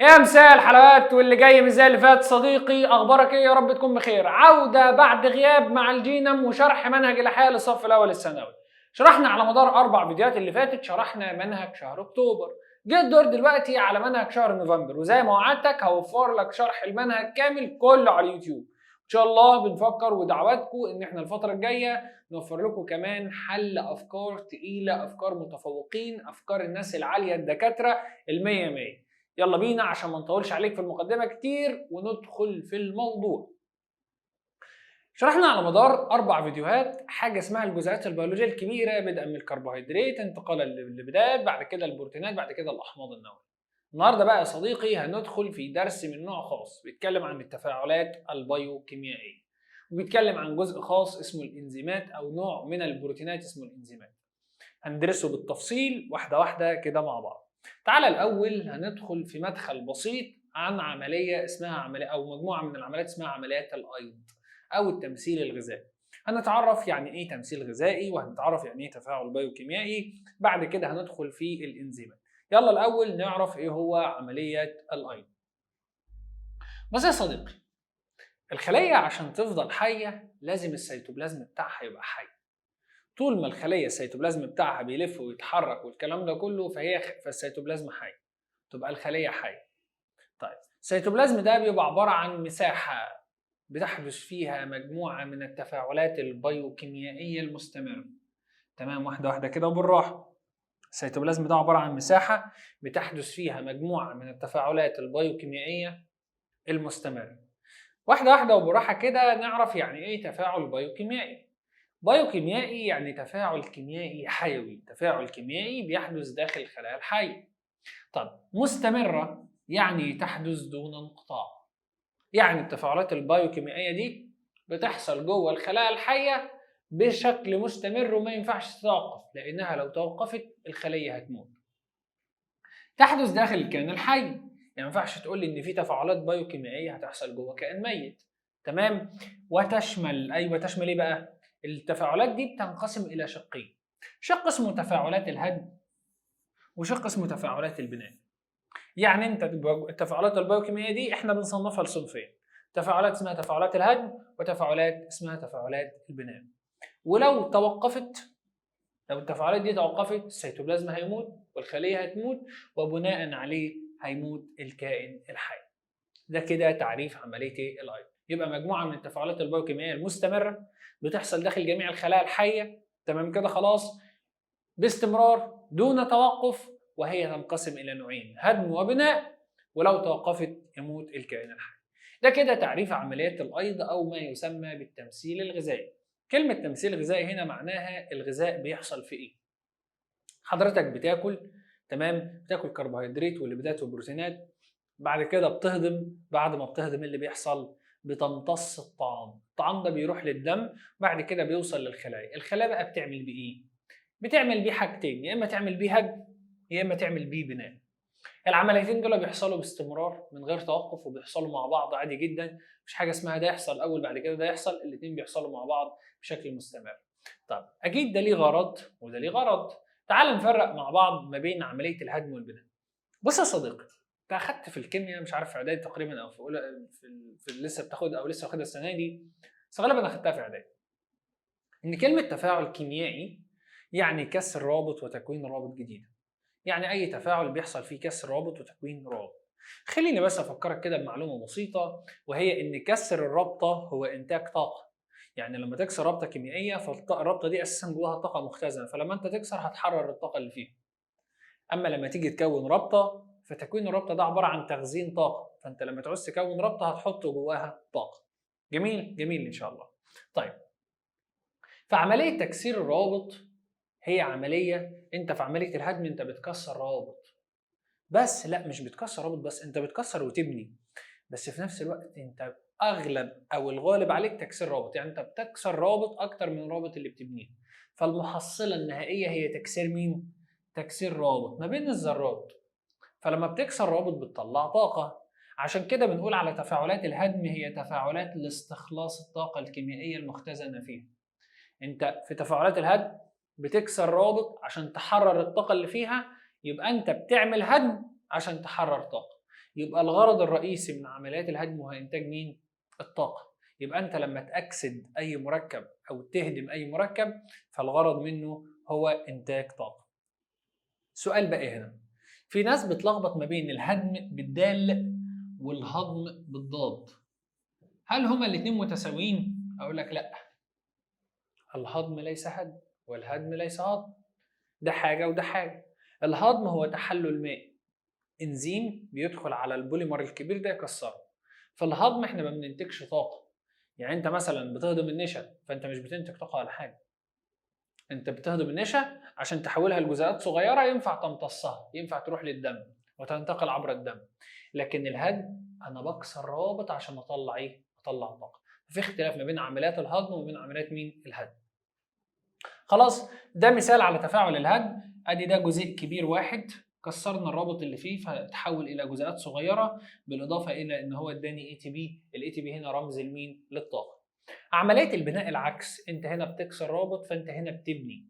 يا مساء الحلقات واللي جاي مش زي اللي فات. صديقي اخبارك ايه؟ يا رب تكون بخير. عوده بعد غياب مع الجينم وشرح منهج الاحياء للصف الاول الثانوي. شرحنا على مدار 4 فيديوهات اللي فاتت، شرحنا منهج شهر اكتوبر. جه الدور دلوقتي على منهج شهر نوفمبر، وزي ما وعدتك هوفر لك شرح المنهج كامل كله على اليوتيوب. ان شاء الله بنفكر ودعواتكم ان احنا الفترة الجاية نوفر لكم كمان حل افكار تقيلة، افكار متفوقين، افكار الناس العالية، الدكاترة المية مية. يلا بينا عشان ما نطولش عليك في المقدمة كتير وندخل في الموضوع. شرحنا على مدار 4 فيديوهات حاجة اسمها الجزيئات البيولوجية الكبيرة، بدءا من الكربوهيدرات انتقالا للليبيدات، بعد كده البروتينات، بعد كده الاحماض النووية. النهارده بقى يا صديقي هندخل في درس من نوع خاص بيتكلم عن التفاعلات البيوكيميائيه، وبيتكلم عن جزء خاص اسمه الانزيمات او نوع من البروتينات اسمه الانزيمات. هندرسه بالتفصيل واحدة واحدة كده مع بعض. تعالى الاول هندخل في مدخل بسيط عن عملية اسمها عملية او مجموعة من العمليات اسمها عمليات الايض او التمثيل الغذائي. هنتعرف يعني ايه تمثيل غذائي، وهنتعرف يعني ايه تفاعل بيوكيميائي، بعد كده هندخل في الانزيمات. يلا الاول نعرف ايه هو عملية الايض. بس يا صديقي، الخلية عشان تفضل حيه لازم السيتوبلازم بتاعها يبقى حي. طول ما الخلية السيتوبلازم بتاعها بيلف ويتحرك والكلام ده كله، فالسيتوبلازم حي، تبقى الخلية حيه. طيب السيتوبلازم ده بيبقى عبارة عن مساحة بتحدث فيها مجموعة من التفاعلات البيوكيميائيه المستمرة. تمام، واحدة واحدة كده وبالراحه. السيتوبلازم ده عبارة عن مساحة بتحدث فيها مجموعة من التفاعلات البيوكيميائيه المستمرة. واحدة واحدة وبالراحه كده نعرف يعني ايه تفاعل بيوكيميائي. بيوكيميائي يعني تفاعل كيميائي حيوي، تفاعل كيميائي بيحدث داخل الخلايا الحية. طب مستمرة يعني تحدث دون انقطاع، يعني التفاعلات البيوكيميائية دي بتحصل جوه الخلايا الحية بشكل مستمر وما ينفعش تتوقف، لأنها لو توقفت الخلية هتموت. تحدث داخل الكائن الحي، يعني ما ينفعش تقول لي إن في تفاعلات بيوكيميائية هتحصل جوه كائن ميت. تمام؟ وتشمل، أيوه تشمل إيه بقى؟ التفاعلات دي بتنقسم إلى شقين، شق اسمه تفاعلات الهدم وشق اسمه تفاعلات البناء. يعني انت التفاعلات البيوكيميائية دي احنا بنصنفها لصنفين، تفاعلات اسمها تفاعلات الهدم وتفاعلات اسمها تفاعلات البناء. ولو توقفت، لو التفاعلات دي توقفت، السيتوبلازم هيموت والخلية هتموت، وبناء عليه هيموت الكائن الحي. ده كده تعريف عملية الايض. يبقى مجموعة من التفاعلات البيوكيميائية المستمرة بتحصل داخل جميع الخلايا الحية، تمام كده خلاص، باستمرار دون توقف، وهي تنقسم إلى نوعين، هدم وبناء، ولو توقفت يموت الكائن الحي. ده كده تعريف عمليات الأيض أو ما يسمى بالتمثيل الغذائي. كلمة تمثيل غذائي هنا معناها الغذاء بيحصل في إيه؟ حضرتك بتاكل، تمام، بتاكل كربوهيدرات وليبيدات وبروتينات، بعد كده بتهضم، بعد ما بتهضم اللي بيحصل بتمتص الطعام، الطعام ده بيروح للدم، بعد كده بيوصل للخلايا. الخلايا بقى بتعمل بيه ايه؟ بتعمل بيه حاجتين، يا اما تعمل بيه هدم يا اما تعمل بيه بناء. العمليتين دول بيحصلوا باستمرار من غير توقف، وبيحصلوا مع بعض عادي جدا، مفيش حاجة اسمها ده يحصل اول بعد كده ده يحصل، الاثنين بيحصلوا مع بعض بشكل مستمر. طب اكيد ده ليه غرض وده ليه غرض. تعال نفرق مع بعض ما بين عملية الهدم والبناء. بص يا صديقي، انت اخدت في الكيمياء، مش عارف في اعدادي تقريبا او في اولى في لسه بتاخد او لسه واخدها السنة دي، بس غالبا اخدتها في اعدادي، ان كلمة تفاعل كيميائي يعني كسر رابط وتكوين رابط جديد. يعني اي تفاعل بيحصل فيه كسر رابط وتكوين رابط. خليني بس افكرك كده بمعلومة بسيطة، وهي ان كسر الرابطة هو انتاج طاقة. يعني لما تكسر رابطه كيميائية فالرابطه دي اساسا جواها طاقة مختزنه، فلما انت تكسر هتحرر الطاقة اللي فيها. اما لما تيجي تكون رابطه، فتكوين الرابطة ده عبارة عن تخزين طاقة، فانت لما تعوز تكون رابطه هتحط جواها طاقة. جميل جميل ان شاء الله. طيب فعملية تكسير الروابط هي عملية، انت في عملية الهدم انت بتكسر روابط، بس لا مش بتكسر روابط بس، انت بتكسر وتبني، بس في نفس الوقت انت اغلب او الغالب عليك تكسير رابط، يعني انت بتكسر رابط اكتر من الرابط اللي بتبنيه. فالمحصله النهائية هي تكسير مين؟ تكسير رابط ما بين الذرات. فلما بتكسر رابط بتطلع طاقة. عشان كده بنقول على تفاعلات الهدم هي تفاعلات لاستخلاص الطاقة الكيميائية المختزنة فيها. انت في تفاعلات الهدم بتكسر رابط عشان تحرر الطاقة اللي فيها، يبقى انت بتعمل هدم عشان تحرر طاقة. يبقى الغرض الرئيسي من عمليات الهدم هو انتاج مين؟ الطاقة. يبقى انت لما تأكسد اي مركب او تهدم اي مركب فالغرض منه هو انتاج طاقة. سؤال بقى هنا، في ناس بتلخبط ما بين الهدم بالدال والهضم بالضاد، هل هما الاتنين متساويين؟ اقول لك لا، الهضم ليس هدم والهدم ليس هضم، ده حاجة وده حاجة. الهضم هو تحلل ماء، انزيم بيدخل على البوليمر الكبير ده يكسره. فالهضم احنا ما بننتجش طاقة، يعني انت مثلا بتهضم النشا فانت مش بتنتج طاقة ولا حاجة، انت بتهضم النشا عشان تحولها لجزيئات صغيرة ينفع تمتصها، ينفع تروح للدم وتنتقل عبر الدم. لكن الهدم انا بكسر رابط عشان اطلع ايه؟ اطلع طاقة. في اختلاف ما بين عمليات الهضم وما بين عمليات مين؟ الهدم. خلاص، ده مثال على تفاعل الهدم. ادي ده جزيء كبير واحد كسرنا الرابط اللي فيه فتحول الى جزيئات صغيرة، بالاضافة الى ان هو اداني ATP، ال ATP هنا رمز لمين؟ للطاقة. عملية البناء العكس، انت هنا بتكسر رابط فانت هنا بتبني.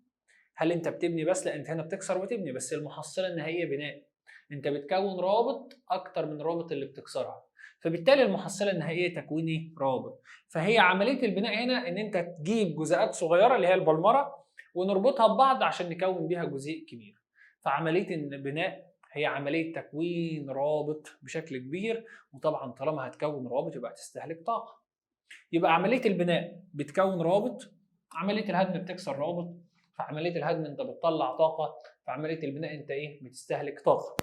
هل انت بتبني بس؟ لا، انت هنا بتكسر وتبني، بس المحصلة النهائية بناء. انت بتكون رابط اكتر من الرابط اللي بتكسرها، فبالتالي المحصلة النهائية تكوين رابط. فهي عملية البناء هنا ان انت تجيب جزيئات صغيرة اللي هي البلمره ونربطها ببعض عشان نكون بيها جزيء كبير. فعملية البناء هي عملية تكوين رابط بشكل كبير، وطبعا طالما هتكون رابط يبقى هتستهلك طاقة. يبقى عملية البناء بتكون رابط، عملية الهدم بتكسر رابط، فعملية الهدم انت بتطلع طاقة، فعملية البناء انت ايه؟ بتستهلك طاقة.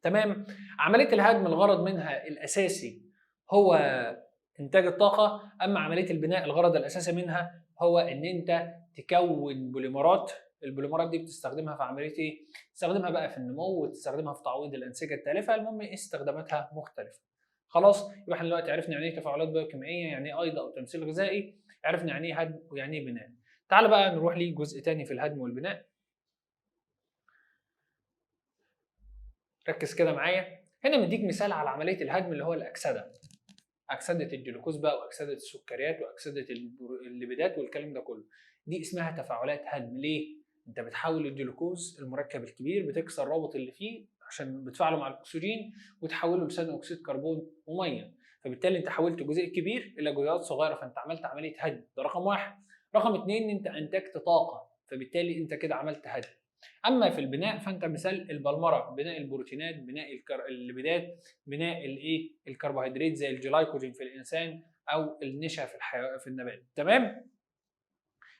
تمام؟ عملية الهدم الغرض منها الاساسي هو انتاج الطاقة، اما عملية البناء الغرض الاساسي منها هو ان انت تكون بوليمرات. البوليمرات دي بتستخدمها في عملية ايه؟ تستخدمها بقى في النمو وتستخدمها في تعويض الانسجة التالفه، المهم استخداماتها مختلفة. خلاص، يبقى احنا دلوقتي عرفنا يعني ايه تفاعلات بيوكيميائيه، يعني ايه ايض او تمثيل غذائي، عرفنا يعني ايه هدم ويعني ايه بناء. تعال بقى نروح لجزء تاني في الهدم والبناء. ركز كده معايا، هنا مديك مثال على عملية الهدم اللي هو الاكسدة. اكسده الجلوكوز بقى واكسده السكريات واكسده الليبيدات والكلام ده كله، دي اسمها تفاعلات هدم. ليه؟ انت بتحول الجلوكوز المركب الكبير، بتكسر الرابط اللي فيه عشان بتفاعله مع الاكسجين وتحوله لثاني اكسيد كربون ومية، فبالتالي انت حولت جزيء كبير الى جزيئات صغيرة، فانت عملت عملية هدم. ده رقم واحد. رقم اتنين، انت انتجت طاقة، فبالتالي انت كده عملت هدم. اما في البناء فانت مثال البلمره، بناء البروتينات، بناء الليبيدات، بناء الايه؟ الكربوهيدرات زي الجلايكوجين في الانسان او النشا في في النبات. تمام؟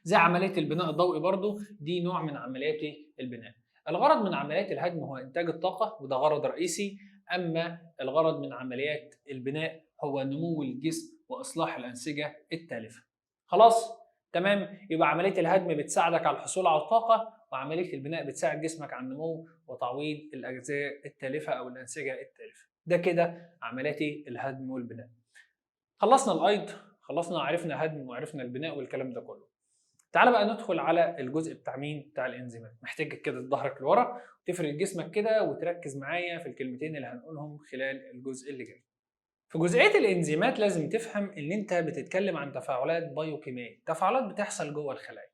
زي عملية البناء الضوئي برضو، دي نوع من عمليات البناء. الغرض من عمليات الهدم هو انتاج الطاقة، وده غرض رئيسي. اما الغرض من عمليات البناء هو نمو الجسم واصلاح الانسجة التالفه. خلاص؟ تمام؟ يبقى عملية الهدم بتساعدك على الحصول على الطاقة، وعملية البناء بتساعد جسمك على النمو وتعويض الاجزاء التالفه او الانسجة التالفه. ده كده عمليات الهدم والبناء. خلصنا الايض، خلصنا، عرفنا هدم وعرفنا البناء والكلام ده كله. تعال بقى ندخل على الجزء بتاع مين؟ بتاع الانزيمات. محتاجك كده ظهرك لورا وتفرد جسمك كده وتركز معايا في الكلمتين اللي هنقولهم خلال الجزء اللي جاي. في جزئية الانزيمات لازم تفهم ان انت بتتكلم عن تفاعلات بيوكيميائيه، تفاعلات بتحصل جوه الخلايا.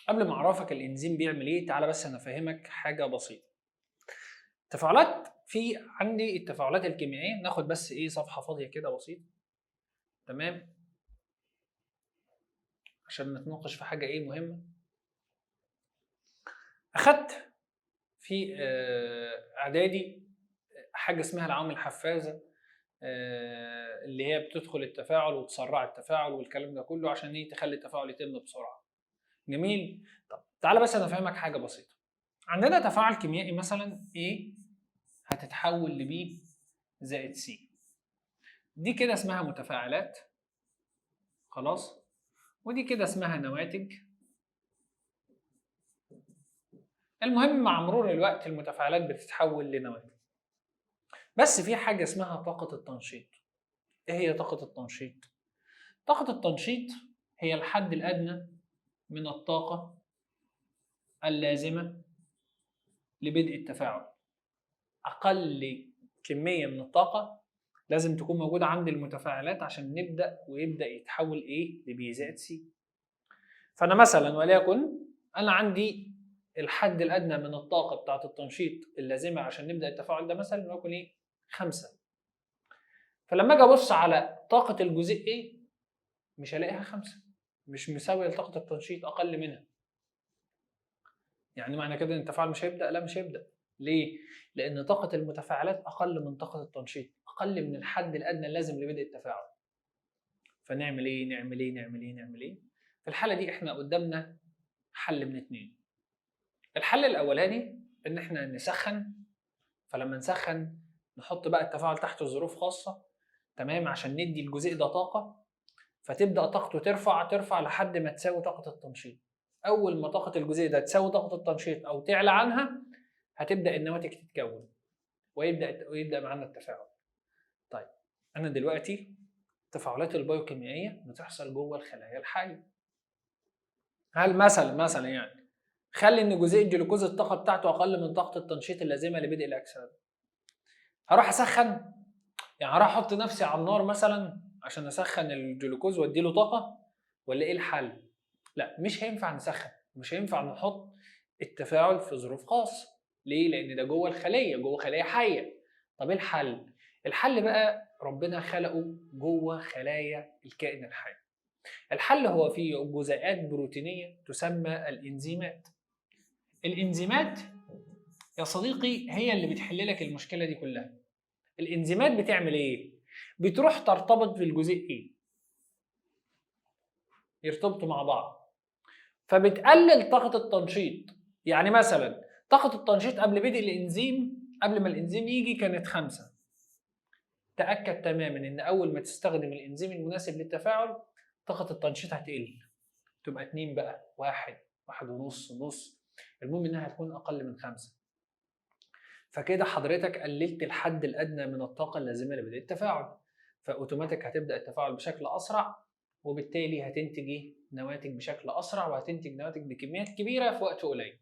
قبل ما اعرفك الانزيم بيعمل ايه، تعال بس انا افهمك حاجة بسيطة. تفاعلات، في عندي التفاعلات الكيميائية، ناخد بس ايه صفحة فاضية كده بسيطة. تمام؟ عشان نتناقش في حاجة ايه مهمة. اخدت في اعدادي حاجة اسمها العوامل الحفازه، اللي هي بتدخل التفاعل وتسرع التفاعل والكلام ده كله عشان ايه؟ تخلي التفاعل يتم بسرعة. جميل؟ طب تعالى بس انا افهمك حاجة بسيطة. عندنا تفاعل كيميائي مثلا A هتتحول ل B زائد C، دي كده اسمها متفاعلات، خلاص، ودي كده اسمها نواتج. المهم مع مرور الوقت المتفاعلات بتتحول لنواتج. بس في حاجة اسمها طاقة التنشيط. ايه هي طاقة التنشيط؟ طاقة التنشيط هي الحد الأدنى من الطاقة اللازمة لبدء التفاعل. أقل كمية من الطاقة لازم تكون موجودة عند المتفاعلات عشان نبدأ ويبدأ يتحول A ل B زائد C. فأنا مثلا وليكن أنا عندي الحد الأدنى من الطاقة بتاعة التنشيط اللازمة عشان نبدأ التفاعل ده مثلا وليكن إيه؟ 5. فلما اجي ابص على طاقة الجزيء A مش هلاقيها 5، مش مساوية لطاقة التنشيط، اقل منها. يعني معنى كده ان التفاعل مش هيبدا؟ لا مش هيبدا. ليه؟ لان طاقة المتفاعلات اقل من طاقة التنشيط، اقل من الحد الادنى اللازم لبدء التفاعل. فنعمل ايه؟ نعمل ايه؟ نعمل ايه؟ نعمل ايه؟ في الحالة دي احنا قدامنا حل من 2. الحل الاولاني ان احنا نسخن، فلما نسخن نحط بقى التفاعل تحت ظروف خاصة، تمام، عشان ندي الجزيء ده طاقة، فتبدا طاقته ترفع ترفع لحد ما تساوي طاقة التنشيط. اول ما طاقة الجزيء ده تساوي طاقة التنشيط او تعلى عنها هتبدا النواتج تتكون ويبدا معانا التفاعل. طيب انا دلوقتي التفاعلات البيوكيميائيه بتحصل جوه الخلايا الحية. هل مثلا يعني خلي ان جزيء الجلوكوز الطاقة بتاعته اقل من طاقة التنشيط اللازمة لبدء الاكسدة، هروح اسخن؟ يعني هروح احط نفسي على النار مثلا عشان اسخن الجلوكوز وادي له طاقة، ولا ايه الحل؟ لا مش هينفع نسخن، مش هينفع نحط التفاعل في ظروف خاصة. ليه؟ لان ده جوه الخلية، جوه خليه حيه. طب ايه الحل؟ الحل بقى ربنا خلقه جوه خلايا الكائن الحي. الحل هو في جزيئات بروتينيه تسمى الانزيمات. الانزيمات يا صديقي هي اللي بتحل لك المشكلة دي كلها. الانزيمات بتعمل ايه؟ بتروح ترتبط بالجزيء ايه؟ يرتبطوا مع بعض، فبتقلل طاقة التنشيط. يعني مثلا طاقة التنشيط قبل بدء الانزيم، قبل ما الانزيم يجي، كانت 5. تاكد تماما ان اول ما تستخدم الانزيم المناسب للتفاعل طاقة التنشيط هتقل، تبقى 2 بقى، 1، 1.5، نص، المهم انها هتكون اقل من 5. فكده حضرتك قللت الحد الادنى من الطاقة اللازمة لبدء التفاعل، فاوتوماتيك هتبدا التفاعل بشكل اسرع، وبالتالي هتنتج نواتج بشكل اسرع، وهتنتج نواتج بكميات كبيرة في وقت قليل.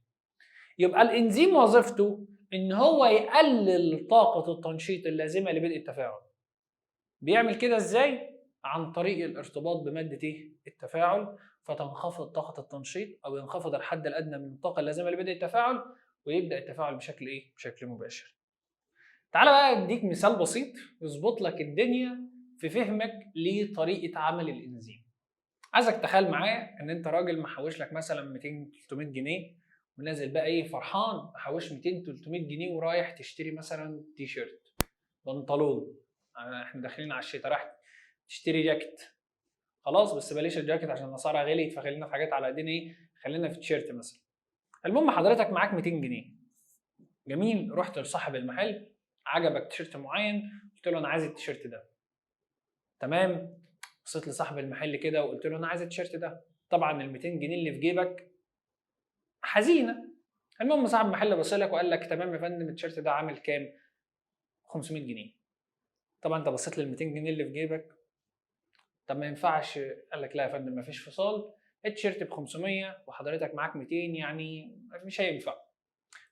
يبقى الانزيم وظيفته ان هو يقلل طاقة التنشيط اللازمة لبدء التفاعل. بيعمل كده ازاي؟ عن طريق الارتباط بمادة ايه؟ التفاعل، فتنخفض طاقة التنشيط او ينخفض الحد الادنى من الطاقة اللازمة لبدء التفاعل، ويبدا التفاعل بشكل ايه؟ بشكل مباشر. تعالى بقى اديك مثال بسيط يظبط لك الدنيا في فهمك لطريقه عمل الانزيم. عايزك تخيل معايا ان انت راجل محوش لك مثلا 200 300 جنيه، ونازل بقى ايه فرحان، محوش 200 300 جنيه ورايح تشتري مثلا تي شيرت، بنطلون، احنا داخلين على الشتاء، رايح تشتري جاكيت، خلاص بس بلاش الجاكيت عشان اسعارها غليت، فخلينا في حاجات على قدنا ايه، خلينا في تيشيرت مثلا. المهم حضرتك معاك 200 جنيه، جميل، رحت لصاحب المحل، عجبك تيشيرت معين، قلت له انا عايز التيشيرت ده، تمام، بصيت لصاحب المحل كده وقلت له انا عايز التيشيرت ده. طبعا ال 200 جنيه اللي في جيبك حزينة. المهم صاحب المحل بص لك وقال لك تمام يا فندم، التيشيرت ده عامل كام؟ 500 جنيه. طبعا انت بصيت لل 200 جنيه اللي في جيبك، طب ما ينفعش؟ قال لك لا يا فندم ما فيش فصال، التيشيرت ب 500 وحضرتك معاك 200، يعني مش هينفع.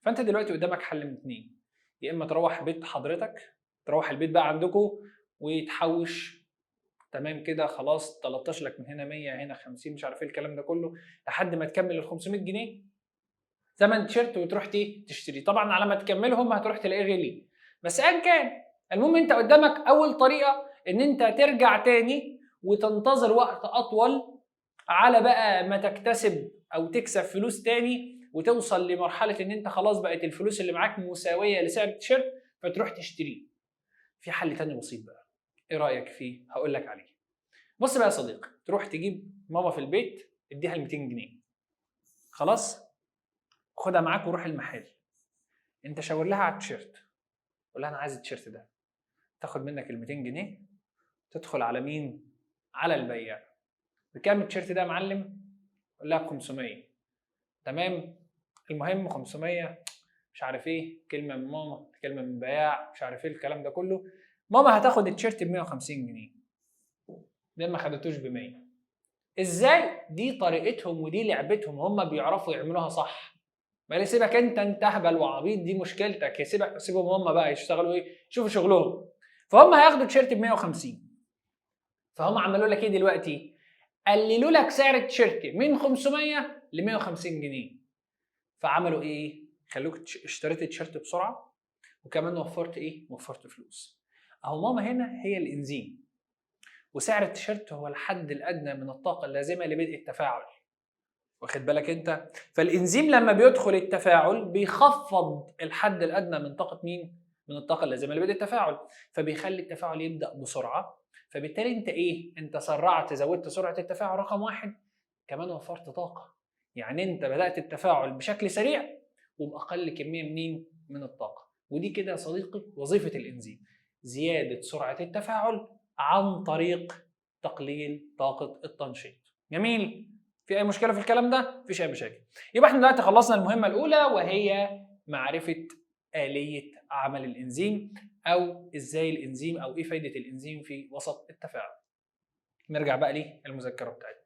فانت دلوقتي قدامك حل من اتنين، يا اما تروح بيت حضرتك، تروح البيت بقى عندكم وتحوش، تمام كده خلاص، 13 لك من هنا 100 هنا 50 مش عارف ايه الكلام ده كله، لحد ما تكمل ال 500 جنيه ثمن تيشيرت وتروح تشتري. طبعا على ما تكملهم هتروح تلاقيه غلي، بس ان كان المهم انت قدامك اول طريقه ان انت ترجع تاني وتنتظر وقت اطول على بقى ما تكتسب او تكسب فلوس تاني، وتوصل لمرحلة ان انت خلاص بقت الفلوس اللي معاك مساوية لسعر التيشيرت فتروح تشتريه. في حل تاني بسيط بقى، ايه رايك فيه؟ هقول لك عليه. بص بقى يا صديقي، تروح تجيب ماما في البيت، اديها ال 200 جنيه، خلاص، خدها معاك وروح المحل، انت شاور لها على التيشيرت، قول لها انا عايز التيشيرت ده، تاخد منك ال 200 جنيه، تدخل على مين؟ على البياع. بكام التيشيرت ده يا معلم؟ قول لها ب 500، تمام، المهم 500 مش عارف ايه، كلمة من ماما، كلمة من بياع، مش عارف ايه الكلام ده كله. ماما هتاخد التيشيرت ب 150 جنيه، ليه ما خدتوش ب 100؟ ازاي؟ دي طريقتهم ودي لعبتهم، هم بيعرفوا يعملوها صح. ما سيبك انت اهبل وعبيط، دي مشكلتك، يا سيبك، سيبهم هم بقى يشتغلوا ايه، شوفوا شغلهم. فهم هياخدوا تيشيرت ب 150، فهم عملوا لك ايه دلوقتي؟ قللوا لك سعر التيشيرت من 500 ل 150 جنيه. فعملوا ايه؟ خلوك اشتريت التيشيرت بسرعة، وكمان وفرت ايه؟ وفرت فلوس. اهو ماما هنا هي الانزيم، وسعر التيشيرت هو الحد الادنى من الطاقة اللازمة لبدء التفاعل. واخد بالك انت؟ فالانزيم لما بيدخل التفاعل بيخفض الحد الادنى من طاقة مين؟ من الطاقة اللازمة لبدء التفاعل، فبيخلي التفاعل يبدا بسرعة. فبالتالي انت ايه؟ انت سرعت، زودت سرعة التفاعل رقم واحد، كمان وفرت طاقة. يعني انت بدات التفاعل بشكل سريع وباقل كمية منين؟ من الطاقة. ودي كده يا صديقي وظيفة الانزيم، زيادة سرعة التفاعل عن طريق تقليل طاقة التنشيط. جميل؟ في اي مشكلة في الكلام ده؟ مفيش اي مشاكل. يبقى احنا دلوقتي خلصنا المهمة الاولى، وهي معرفة آلية عمل الانزيم، او ازاي الانزيم، او ايه فايده الانزيم في وسط التفاعل. نرجع بقى للمذكره بتاعتنا.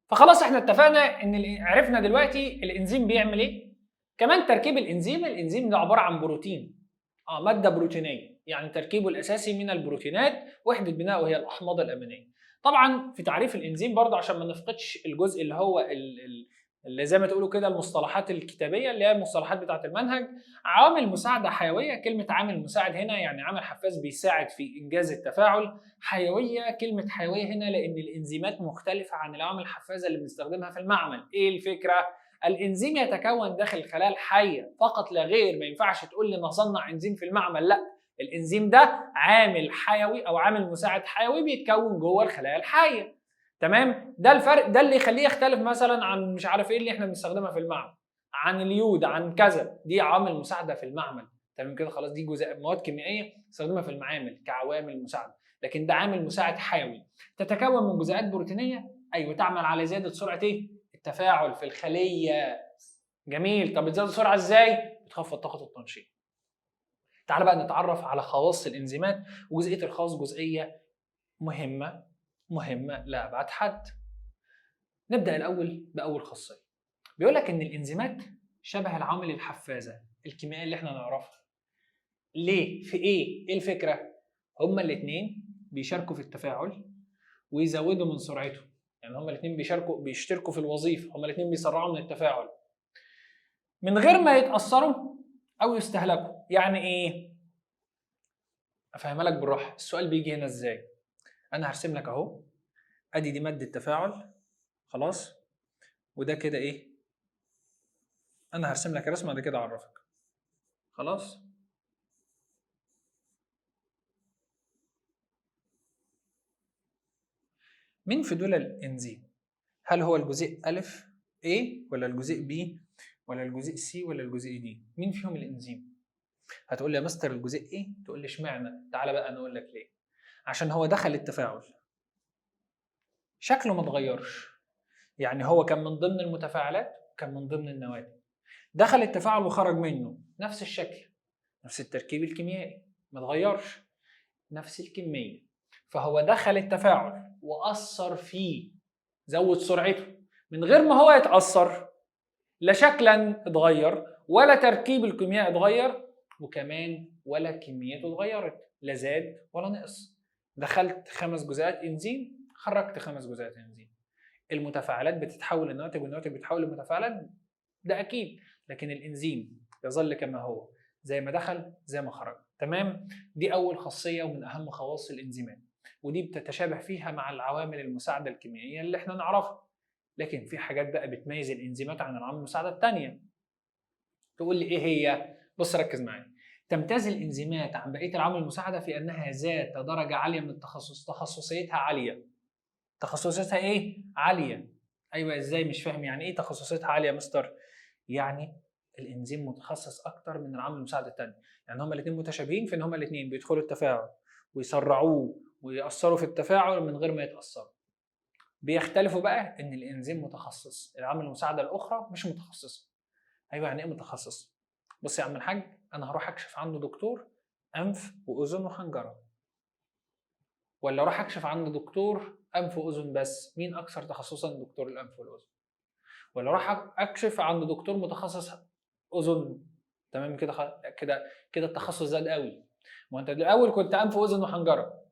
فخلاص احنا اتفقنا ان عرفنا دلوقتي الانزيم بيعمل ايه، كمان تركيب الانزيم. الانزيم ده عبارة عن بروتين، مادة بروتينيه، يعني تركيبه الاساسي من البروتينات، وحده بنائه هي الاحماض الامينية. طبعا في تعريف الانزيم برضه عشان ما نفقدش الجزء اللي هو اللي زي ما تقولوا كده المصطلحات الكتابية اللي هي المصطلحات بتاعه المنهج. عوامل مساعدة حيوية، كلمة عامل مساعد هنا يعني عامل حفاز بيساعد في انجاز التفاعل. حيوية، كلمة حيوية هنا لان الانزيمات مختلفة عن العوامل الحفازه اللي بنستخدمها في المعمل. ايه الفكرة؟ الانزيم يتكون داخل الخلايا الحية فقط لا غير، ما ينفعش تقول لي نصنع انزيم في المعمل، لا، الانزيم ده عامل حيوي او عامل مساعد حيوي بيتكون جوه الخلايا الحية. تمام؟ ده الفرق، ده اللي يخليه يختلف مثلا عن مش عارف ايه اللي احنا بنستخدمها في المعمل، عن اليود، عن كذا، دي عوامل مساعدة في المعمل. تمام كده؟ خلاص، دي جزء مواد كيميائية بنستخدمها في المعامل كعوامل مساعدة، لكن ده عامل مساعد حيوي. تتكون من جزيئات بروتينيه، ايوه، تعمل على زيادة سرعة ايه؟ التفاعل في الخلية. جميل. طب بتزود السرعة ازاي؟ بتخفض طاقة التنشيط. تعال بقى نتعرف على خواص الانزيمات، وجزئيه الخواص جزئية مهمة مهمة لابعد حد. نبدا الاول باول خاصية. بيقول لك ان الانزيمات شبه العوامل الحفازه الكيميائية اللي احنا نعرفها. ليه؟ في ايه؟ ايه الفكرة؟ هما الاثنين بيشاركوا في التفاعل ويزودوا من سرعته، يعني هما الاثنين بيشتركوا في الوظيفة، هما الاثنين بيسرعوا من التفاعل من غير ما يتاثروا او يستهلكوا. يعني ايه؟ افهمها لك بالراحة. السؤال بيجي هنا ازاي؟ انا هرسم لك اهو، ادي دي مادة تفاعل، خلاص، وده كده ايه؟ انا هرسم لك رسمه بعد كده اعرفك. خلاص؟ مين في دول الانزيم؟ هل هو الجزيء ألف A ولا الجزيء B ولا الجزيء C ولا الجزيء D؟ مين فيهم الانزيم؟ هتقول لي يا مستر الجزيء A، تقول لي اشمعنى؟ تعالى بقى انا اقول لك ليه. عشان هو دخل التفاعل، شكله ما اتغيرش، يعني هو كان من ضمن المتفاعلات، كان من ضمن النواتج، دخل التفاعل وخرج منه نفس الشكل، نفس التركيب الكيميائي، ما اتغيرش، نفس الكمية، فهو دخل التفاعل وأثر فيه، زود سرعته من غير ما هو يتأثر، لا شكلا اتغير ولا تركيب الكيميائي اتغير، وكمان ولا كميته اتغيرت، لا زاد ولا نقص. دخلت 5 جزيئات انزيم، خرجت 5 جزيئات انزيم. المتفاعلات بتتحول لنواتج والنواتج بتتحول لمتفاعلات، ده اكيد، لكن الانزيم يظل كما هو، زي ما دخل زي ما خرج. تمام؟ دي اول خاصية ومن اهم خواص الانزيمات، ودي بتتشابه فيها مع العوامل المساعدة الكيميائية اللي احنا نعرفها. لكن في حاجات بقى بتميز الانزيمات عن العوامل المساعدة الثانية. تقول لي ايه هي؟ بص ركز معايا. تمتاز الانزيمات عن بقية العوامل المساعدة في انها ذات درجه عالية من التخصص، تخصصيتها عالية. تخصصيتها ايه؟ عالية. ايوه ازاي؟ مش فاهم يعني ايه تخصصيتها عالية يا مستر؟ يعني الانزيم متخصص اكتر من العامل المساعد الثاني، يعني هما الاثنين متشابهين في ان هما الاثنين بيدخلوا التفاعل ويسرعوه ويأثروا في التفاعل من غير ما يتأثروا. بيختلفوا بقى ان الانزيم متخصص، العامل المساعدة الاخرى مش متخصصة. ايوه يعني ايه متخصص؟ بص يا عم الحاج، انا هروح اكشف عنده دكتور انف واذن وحنجره، ولا اروح اكشف عند دكتور انف واذن بس؟ مين اكثر تخصصا؟ دكتور الانف والاذن. ولا اروح اكشف عند دكتور متخصص اذن؟ تمام كده، كده كده التخصص زاد قوي. ما انت الاول كنت انف واذن وحنجره،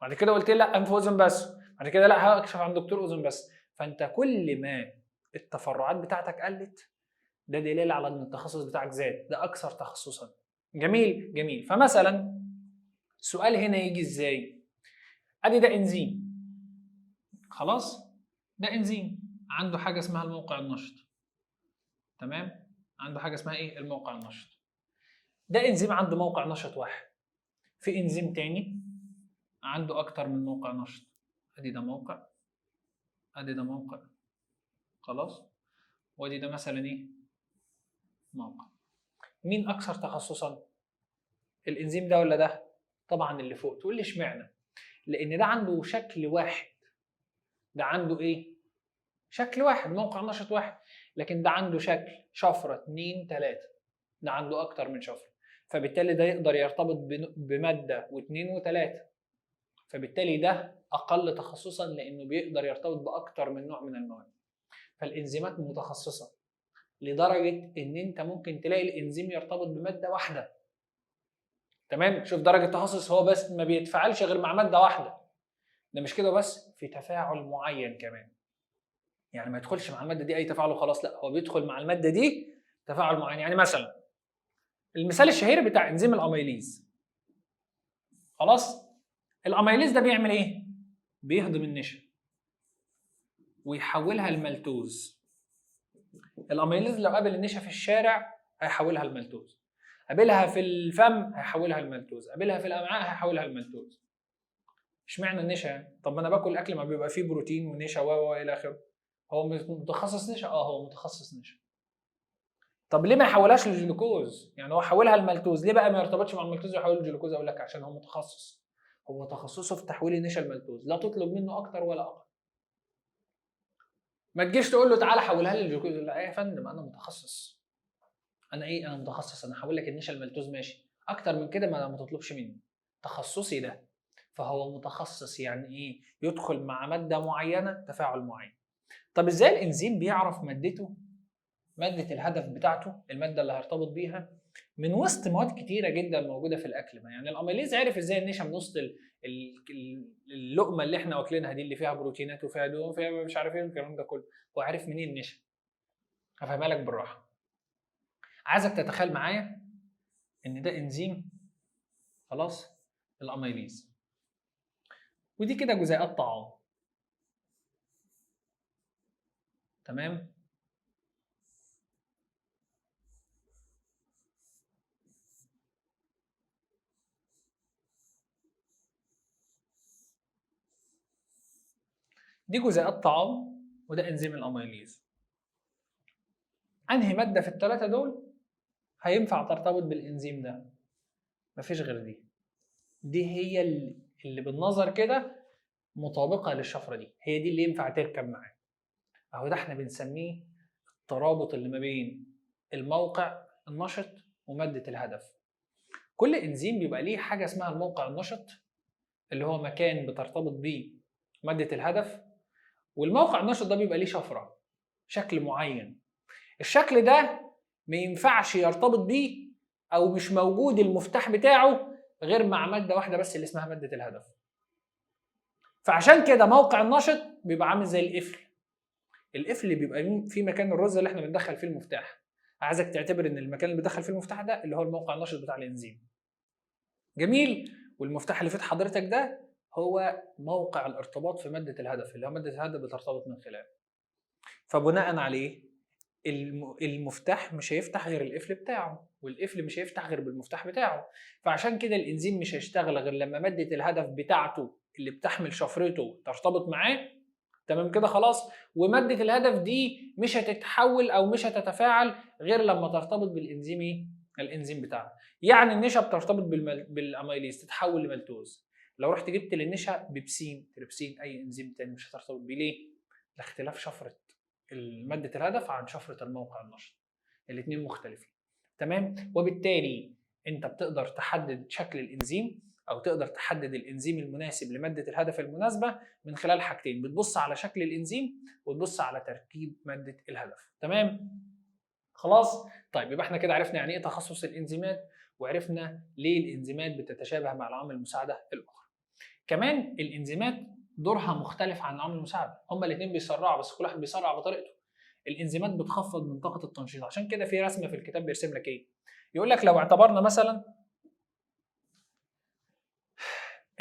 بعد كده قلت لي لا انف واذن بس، بعد كده لا هكشف عند دكتور اذن بس. فانت كل ما التفرعات بتاعتك قلت، ده دليل على ان التخصص بتاعك زاد، ده اكثر تخصصا. جميل جميل. فمثلا السؤال هنا يجي ازاي؟ ادي ده انزيم، خلاص، ده انزيم عنده حاجة اسمها الموقع النشط، تمام؟ عنده حاجة اسمها ايه؟ الموقع النشط. ده انزيم عنده موقع نشط واحد. في انزيم تاني عنده اكتر من موقع نشط، ادي ده موقع، ادي ده موقع، خلاص، وادي ده مثلا ايه؟ موقع. مين اكثر تخصصا؟ الانزيم ده ولا ده؟ طبعا اللي فوق. تقول لي اشمعنى؟ لان ده عنده شكل واحد، ده عنده ايه؟ شكل واحد، موقع نشط واحد، لكن ده عنده شكل شفرة 2 3، ده عنده اكتر من شفرة، فبالتالي ده يقدر يرتبط بمادة و2 و3، فبالتالي ده اقل تخصصا لانه بيقدر يرتبط باكتر من نوع من المواد. فالانزيمات متخصصة لدرجة ان انت ممكن تلاقي الانزيم يرتبط بمادة واحدة، تمام؟ شوف درجه التخصص، هو بس ما بيتفاعلش غير مع مادة واحدة. ده مش كده بس، في تفاعل معين كمان، يعني ما يدخلش مع المادة دي اي تفاعل وخلاص، لا، هو بيدخل مع المادة دي تفاعل معين. يعني مثلا المثال الشهير بتاع انزيم ال amylase، خلاص، ال amylase ده بيعمل ايه؟ بيهضم النشا ويحولها لمالتوز. ال amylase لو قابل النشا في الشارع هيحولها لمالتوز، قابلها في الفم هيحولها لمالتوز، قابلها في الامعاء هيحولها لمالتوز. اشمعنى النشا يعني؟ طب ما انا باكل اكل ما بيبقى فيه بروتين ونشا و الى اخره. هو متخصص نشا؟ اه هو متخصص نشا. طب ليه ما يحولهاش للجلوكوز؟ يعني هو حولها لمالتوز، ليه بقى ما يرتبطش مع المالتوز ويحوله للجلوكوز؟ اقول لك عشان هو متخصص، هو تخصصه في تحويل النشا لمالتوز، لا تطلب منه اكتر ولا اقل. ما تجيش تقول له تعالى حولها لي للجلوكوز، لا يا فندم انا متخصص، انا ايه؟ انا متخصص، انا هحول لك النشا لمالتوز ماشي، اكتر من كده ما تطلبش مني، تخصصي ده. فهو متخصص يعني ايه؟ يدخل مع مادة معينة تفاعل معين. طب ازاي الانزيم بيعرف مادته، مادة الهدف بتاعته، المادة اللي هيرتبط بيها، من وسط مواد كتيرة جدا موجودة في الاكل؟ ما يعني ال amylase عرف ازاي النشا من وسط اللقمة اللي احنا واكلينها دي اللي فيها بروتينات وفيها دهون وفيها مش عارف ايه والكلام ده كله، هو عرف منين النشا؟ هفهمها لك بالراحة. عايزك تتخيل معايا ان ده انزيم، خلاص، ال amylase، ودي كده جزيئات طعام، تمام؟ دي جزيئات طعام وده انزيم ال amylase. انهي مادة في الثلاثة دول هينفع ترتبط بالانزيم ده؟ مفيش غير دي. دي هي اللي بالنظر كده مطابقه للشفره دي، هي دي اللي ينفع تركب معاه. اهو ده احنا بنسميه الترابط اللي ما بين الموقع النشط ومادة الهدف. كل انزيم بيبقى ليه حاجة اسمها الموقع النشط، اللي هو مكان بترتبط بيه مادة الهدف، والموقع النشط ده بيبقى ليه شفرة، شكل معين. الشكل ده ما ينفعش يرتبط بيه او مش موجود المفتاح بتاعه غير مع مادة واحدة بس اللي اسمها مادة الهدف. فعشان كده موقع النشط بيبقى عامل زي القفل. القفل بيبقى في مكان الرز اللي احنا بندخل فيه المفتاح. عايزك تعتبر ان المكان اللي بندخل فيه المفتاح ده اللي هو الموقع النشط بتاع الانزيم. جميل. والمفتاح اللي في حضرتك ده هو موقع الارتباط في مادة الهدف، اللي هو مادة الهدف بترتبط من خلاله. فبناء عليه المفتاح مش هيفتح غير القفل بتاعه، والقفل مش هيفتح غير بالمفتاح بتاعه. فعشان كده الانزيم مش هيشتغل غير لما مادة الهدف بتاعته اللي بتحمل شفرته ترتبط معاه، تمام كده خلاص. ومادة الهدف دي مش هتتحول او مش هتتفاعل غير لما ترتبط بالانزيم ايه؟ الانزيم بتاعنا. يعني النشا بترتبط بال amylase تتحول لمالتوز. لو رحت جبت للنشا بيبسين، تريبسين، اي انزيم تاني مش هترتبط بيه. ليه؟ لاختلاف شفرة مادة الهدف عن شفرة الموقع النشط، الاثنين مختلفين، تمام؟ وبالتالي انت بتقدر تحدد شكل الانزيم او تقدر تحدد الانزيم المناسب لمادة الهدف المناسبة من خلال حاجتين، بتبص على شكل الانزيم وتبص على تركيب مادة الهدف، تمام؟ خلاص؟ طيب يبقى احنا كده عرفنا يعني ايه تخصص الانزيمات، وعرفنا ليه الانزيمات بتتشابه مع العوامل المساعدة الاخرى. كمان الانزيمات دورها مختلف عن العوامل المساعدة، هما الاثنين بيسرعوا بس كل واحد بيسرع بطريقته. الانزيمات بتخفض من طاقة التنشيط، عشان كده في رسمه في الكتاب بيرسم لك ايه؟ يقول لك لو اعتبرنا مثلا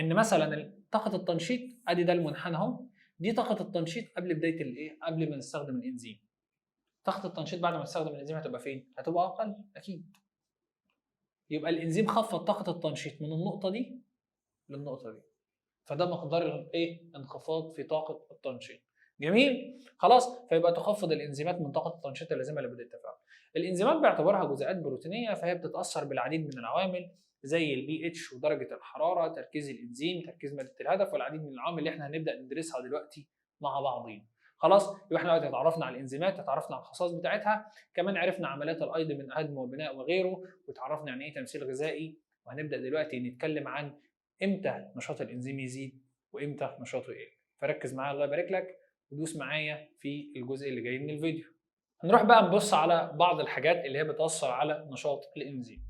ان مثلا طاقة التنشيط، ادي ده المنحنى اهو، دي طاقة التنشيط قبل بداية الايه؟ قبل ما نستخدم الانزيم. طاقة التنشيط بعد ما نستخدم الانزيم هتبقى فين؟ هتبقى اقل اكيد. يبقى الانزيم خفض طاقة التنشيط من النقطة دي للنقطة دي. فده مقدار الايه؟ انخفاض في طاقة التنشيط. جميل؟ خلاص، فيبقى تخفض الانزيمات من طاقة التنشيط اللازمة لبدء التفاعل. الانزيمات باعتبارها جزيئات بروتينيه فهي بتتاثر بالعديد من العوامل زي البي اتش ودرجة الحرارة، تركيز الانزيم، تركيز مادة الهدف، والعديد من العوامل اللي احنا هنبدا ندرسها دلوقتي مع بعضين. خلاص، يبقى احنا دلوقتي اتعرفنا على الانزيمات، اتعرفنا على الخصائص بتاعتها، كمان عرفنا عمليات الايض من هدم وبناء وغيره، وتعرفنا يعني ايه تمثيل غذائي، وهنبدا دلوقتي نتكلم عن امتى نشاط الانزيم يزيد وامتى نشاطه يقل. فركز معايا الله يبارك لك، ودوس معايا في الجزء اللي جاي من الفيديو. هنروح بقى نبص على بعض الحاجات اللي هي بتأثر على نشاط الانزيم.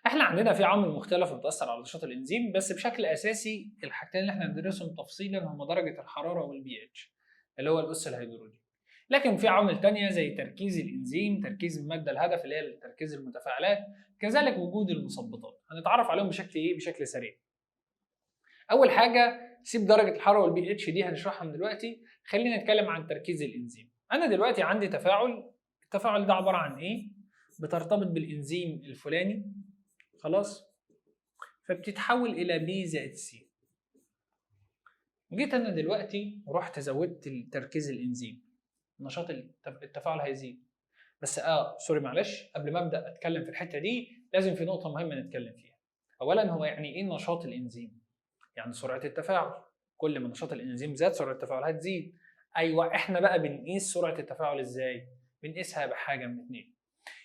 احنا عندنا في عوامل مختلفة بتأثر على نشاط الانزيم، بس بشكل اساسي الحاجتين اللي احنا هندرسهم تفصيلا هما درجة الحرارة والبي اتش اللي هو الأس الهيدروجيني. لكن في عوامل تانية زي تركيز الانزيم، تركيز المادة الهدف اللي هي تركيز المتفاعلات، كذلك وجود المثبطات. هنتعرف عليهم بشكل ايه؟ بشكل سريع. اول حاجة سيب درجة الحرارة والبي اتش دي هنشرحها من دلوقتي، خلينا نتكلم عن تركيز الانزيم. انا دلوقتي عندي تفاعل، التفاعل ده عبارة عن ايه؟ بترتبط بالانزيم الفلاني، خلاص، فبتتحول الى B زائد C. جيت انا دلوقتي ورحت زودت تركيز الانزيم، نشاط التفاعل هيزيد. بس sorry معلش، قبل ما ابدا اتكلم في الحتة دي لازم في نقطة مهمة نتكلم فيها. اولا هو يعني ايه نشاط الانزيم؟ يعني سرعة التفاعل. كل ما نشاط الانزيم زاد سرعة التفاعل هتزيد. ايوه، احنا بقى بنقيس سرعة التفاعل ازاي؟ بنقيسها بحاجة من اتنين،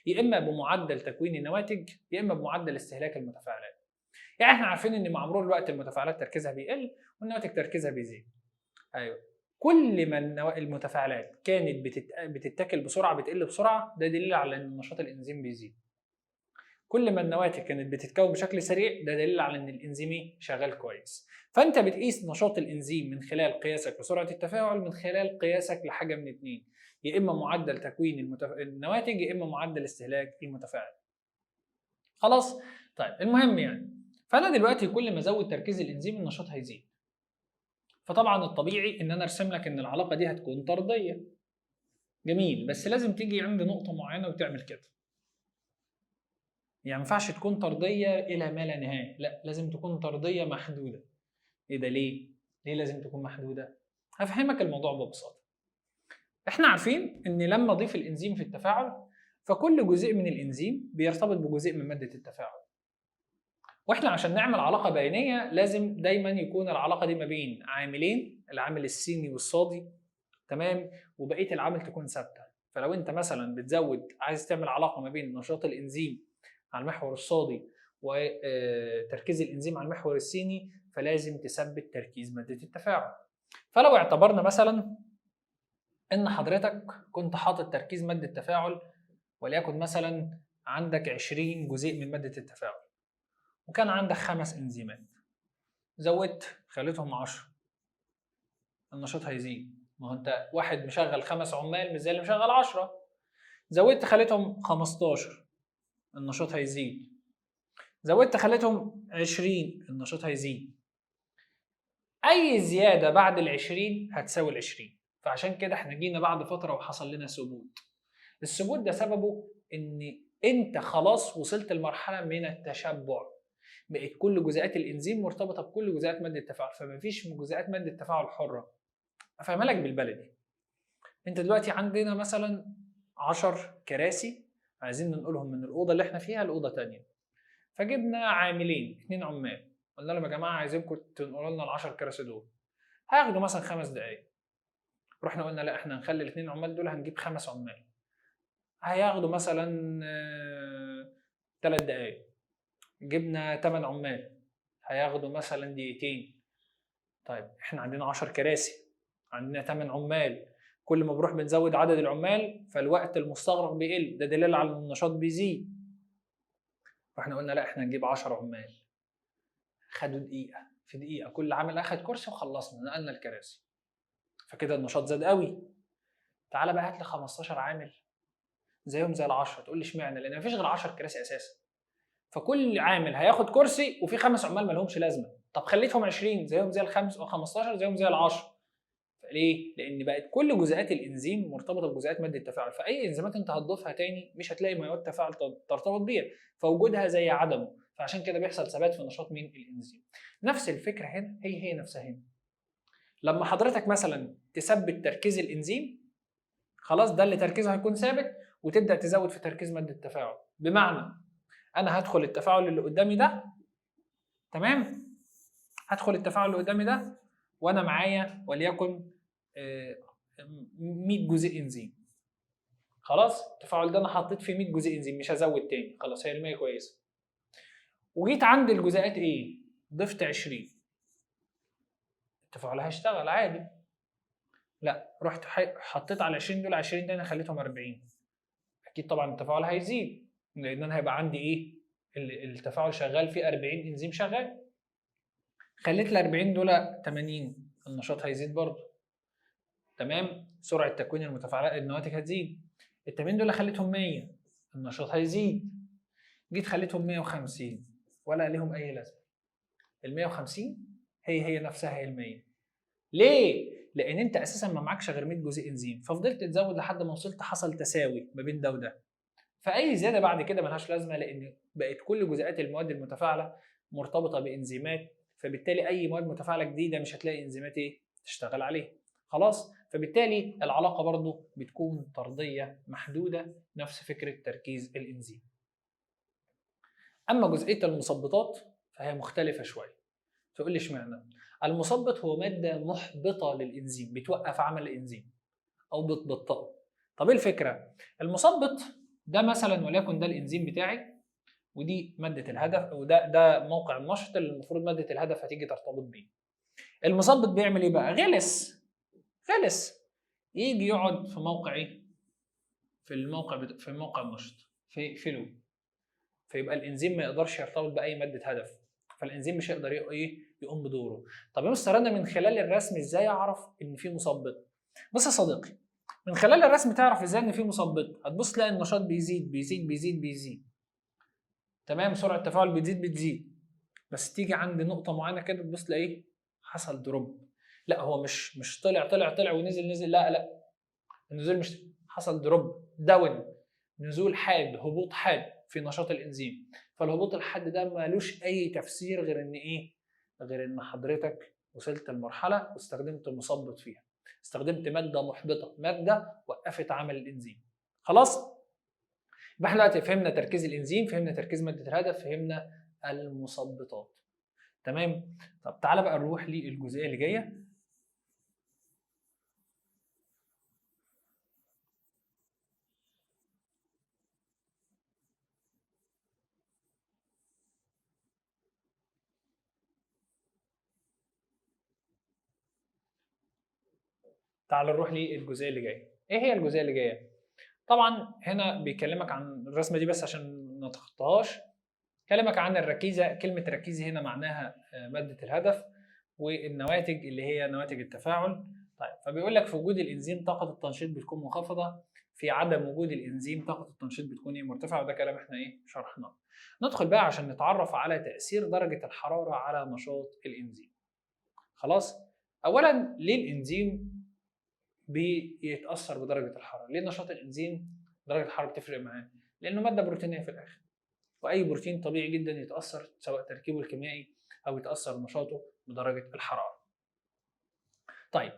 يا اما بمعدل تكوين النواتج يا اما بمعدل استهلاك المتفاعلات. يعني احنا عارفين ان مع مرور الوقت المتفاعلات تركيزها بيقل والنواتج تركيزها بيزيد. ايوه، كل ما المتفاعلات كانت بتتاكل بسرعة، بتقل بسرعة، ده دليل على ان نشاط الانزيم بيزيد. كل ما النواتج كانت بتتكون بشكل سريع، ده دليل على ان الانزيم شغال كويس. فانت بتقيس نشاط الانزيم من خلال قياسك لسرعه التفاعل، من خلال قياسك لحاجة من اتنين، يا اما معدل تكوين النواتج يا اما معدل استهلاك المتفاعل. خلاص؟ طيب المهم يعني، فانا دلوقتي كل ما ازود تركيز الانزيم النشاط هيزيد. فطبعا الطبيعي ان انا ارسم لك ان العلاقة دي هتكون طرديه. جميل، بس لازم تيجي عند نقطة معينة وتعمل كده. يعني ما ينفعش تكون طرديه الى ما لا نهاية، لا لازم تكون طرديه محدودة. ايه ده ليه؟ ليه لازم تكون محدودة؟ هفهمك الموضوع ببساطة. احنا عارفين ان لما اضيف الانزيم في التفاعل فكل جزيء من الانزيم بيرتبط بجزيء من مادة التفاعل. واحنا عشان نعمل علاقة بينيه لازم دايما يكون العلاقة دي ما بين عاملين، العامل السيني والصادي، تمام، وبقية العامل تكون ثابتة. فلو انت مثلا بتزود، عايز تعمل علاقة ما بين نشاط الانزيم على المحور الصادي وتركيز الانزيم على المحور السيني، فلازم تثبت تركيز مادة التفاعل. فلو اعتبرنا مثلا ان حضرتك كنت حاطط تركيز مادة التفاعل وليكن مثلا عندك 20 جزيء من مادة التفاعل، وكان عندك 5 انزيمات، زودت خليتهم 10، النشاط هيزيد. ما هو انت واحد مشغل 5 عمال مش زي اللي مشغل 10. زودت خليتهم 15، النشاط هيزيد. زودت خليتهم 20، النشاط هيزيد. اي زيادة بعد ال20 هتساوي ال20. فعشان كده احنا جينا بعد فترة وحصل لنا ثبوت. الثبوت ده سببه ان انت خلاص وصلت لمرحلة من التشبع، بقت كل جزيئات الانزيم مرتبطة بكل جزيئات مادة التفاعل، فمفيش جزيئات مادة التفاعل حره. افهمها لك بالبلدي، انت دلوقتي عندنا مثلا 10 كراسي عايزين ننقلهم من الاوضة اللي احنا فيها لاوضه ثانية، فجبنا عاملين 2 عمال، قلنا لهم يا جماعة عايزينكم تنقلوا لنا ال10 كراسي دول، هياخدوا مثلا 5 دقائق. رحنا قلنا لا، احنا هنخلي ال2 عمال دول هنجيب 5 عمال، هياخدوا مثلا 3 دقائق. جبنا 8 عمال هياخدوا مثلا دقيقتين. طيب احنا عندنا 10 كراسي، عندنا 8 عمال، كل ما بنروح بنزود عدد العمال فالوقت المستغرق بيقل، ده دليل على ان النشاط بيزيد. رحنا قلنا لا، احنا نجيب 10 عمال، خدوا دقيقة، في دقيقة كل عامل اخد كرسي وخلصنا نقلنا الكراسي، فكده النشاط زاد قوي. تعالى بقى هات لي 15 عامل، زيهم زي ال10. تقول لي اشمعنى؟ لان مفيش غير 10 كراسي اساسا، فكل عامل هياخد كرسي وفي 5 عمال ما لهمش لازمه. طب خليتهم 20 زيهم زي ال5 و15 زيهم زي ال10. ليه؟ لان بقت كل جزيئات الانزيم مرتبطة بجزيئات مادة التفاعل، فاي انزيمات انت هتضيفها تاني مش هتلاقي مواد تفاعل ترتبط بيها، فوجودها زي عدمه، فعشان كده بيحصل ثبات في نشاط مين؟ الانزيم. نفس الفكرة هنا، هي نفسها هنا. لما حضرتك مثلا تثبت تركيز الانزيم، خلاص ده اللي تركيزه هيكون ثابت، وتبدا تزود في تركيز مادة التفاعل. بمعنى انا هدخل التفاعل اللي قدامي ده، تمام؟ هدخل التفاعل اللي قدامي ده وانا معايا وليكن 100 جزيء انزيم. خلاص التفاعل ده انا حطيت فيه 100 جزيء انزيم، مش هزود تاني، خلاص هي ال100 كويسة. وجيت عند الجزيئات ايه؟ ضفت 20، التفاعل هيشتغل عادي. لا، رحت حطيت على 20 دول 20 تاني، خليتهم 40. اكيد طبعا التفاعل هيزيد، لان انا هيبقى عندي ايه؟ التفاعل شغال فيه 40 انزيم شغال. خليت ال 40 دول 80، النشاط هيزيد برضه. تمام؟ سرعة تكوين المتفاعلات النواتج هتزيد. ال 80 دول خليتهم 100، النشاط هيزيد. جيت خليتهم 150، ولا ليهم اي لازمه. ال 150 هي نفسها هي ال 100. ليه؟ لان انت اساسا ما معكش غير 100 جزيء انزيم، ففضلت تزود لحد ما وصلت حصل تساوي ما بين ده وده. فاي زيادة بعد كده ملهاش لازمه، لان بقت كل جزيئات المواد المتفاعله مرتبطة بانزيمات، فبالتالي اي مواد متفاعله جديدة مش هتلاقي انزيمات ايه تشتغل عليها. خلاص؟ فبالتالي العلاقة برضو بتكون طرديه محدودة، نفس فكرة تركيز الانزيم. اما جزئية المثبطات فهي مختلفة شوية. تقول لي اشمعنى؟ المثبط هو مادة محبطة للانزيم، بتوقف عمل الانزيم او بتبطئه. طب ايه الفكرة؟ المثبط ده مثلا وليكن ده الانزيم بتاعي، ودي مادة الهدف، وده موقع النشط اللي المفروض مادة الهدف هتيجي ترتبط بيه. المثبط بيعمل ايه بقى؟ غلس غلس، يجي يقعد في موقع ايه؟ في الموقع في موقع النشط في له، فيبقى الانزيم ما يقدرش يرتبط باي مادة هدف، فالانزيم مش هيقدر ايه يقوم بدوره. طب يا مستر انا من خلال الرسم ازاي اعرف ان في مثبط؟ بص يا صديقي، من خلال الرسم تعرف ازاي ان في مثبط. هتبص تلاقي النشاط بيزيد بيزيد بيزيد بيزيد، تمام، سرعة التفاعل بتزيد بتزيد، بس تيجي عند نقطة معينة كده تبص تلاقي ايه حصل drop. لا هو مش طلع طلع طلع ونزل نزل، لا لا، النزول مش حصل drop down، نزول حاد، هبوط حاد في نشاط الانزيم. فالهبوط الحاد ده مالوش اي تفسير غير ان ايه؟ غير ان حضرتك وصلت لمرحلة واستخدمت مثبط فيها، استخدمت مادة محبطة، مادة وقفت عمل الانزيم. خلاص؟ يبقى احنا دلوقتي فهمنا تركيز الانزيم، فهمنا تركيز مادة الهدف، فهمنا المثبطات. تمام؟ طب تعالى بقى نروح للجزئيه اللي جاية. تعال نروح للجزئيه اللي جاية. ايه هي الجزئية اللي جاية؟ طبعا هنا بيكلمك عن الرسمة دي بس عشان ما نتخطاهاش. كلمك عن الركيزة، كلمة ركيزة هنا معناها مادة الهدف، والنواتج اللي هي نواتج التفاعل. طيب فبيقول لك في وجود الانزيم طاقة التنشيط بتكون منخفضة، في عدم وجود الانزيم طاقة التنشيط بتكون ايه مرتفعة، وده كلام احنا ايه شرحناه. ندخل بقى عشان نتعرف على تاثير درجه الحرارة على نشاط الانزيم. خلاص؟ اولا ليه الانزيم بيتاثر بدرجة الحرارة؟ ليه نشاط الانزيم درجه الحرارة بتفرق معاه؟ لانه مادة بروتينيه في الاخر، واي بروتين طبيعي جدا يتاثر سواء تركيبه الكيميائي او يتاثر نشاطه بدرجة الحرارة. طيب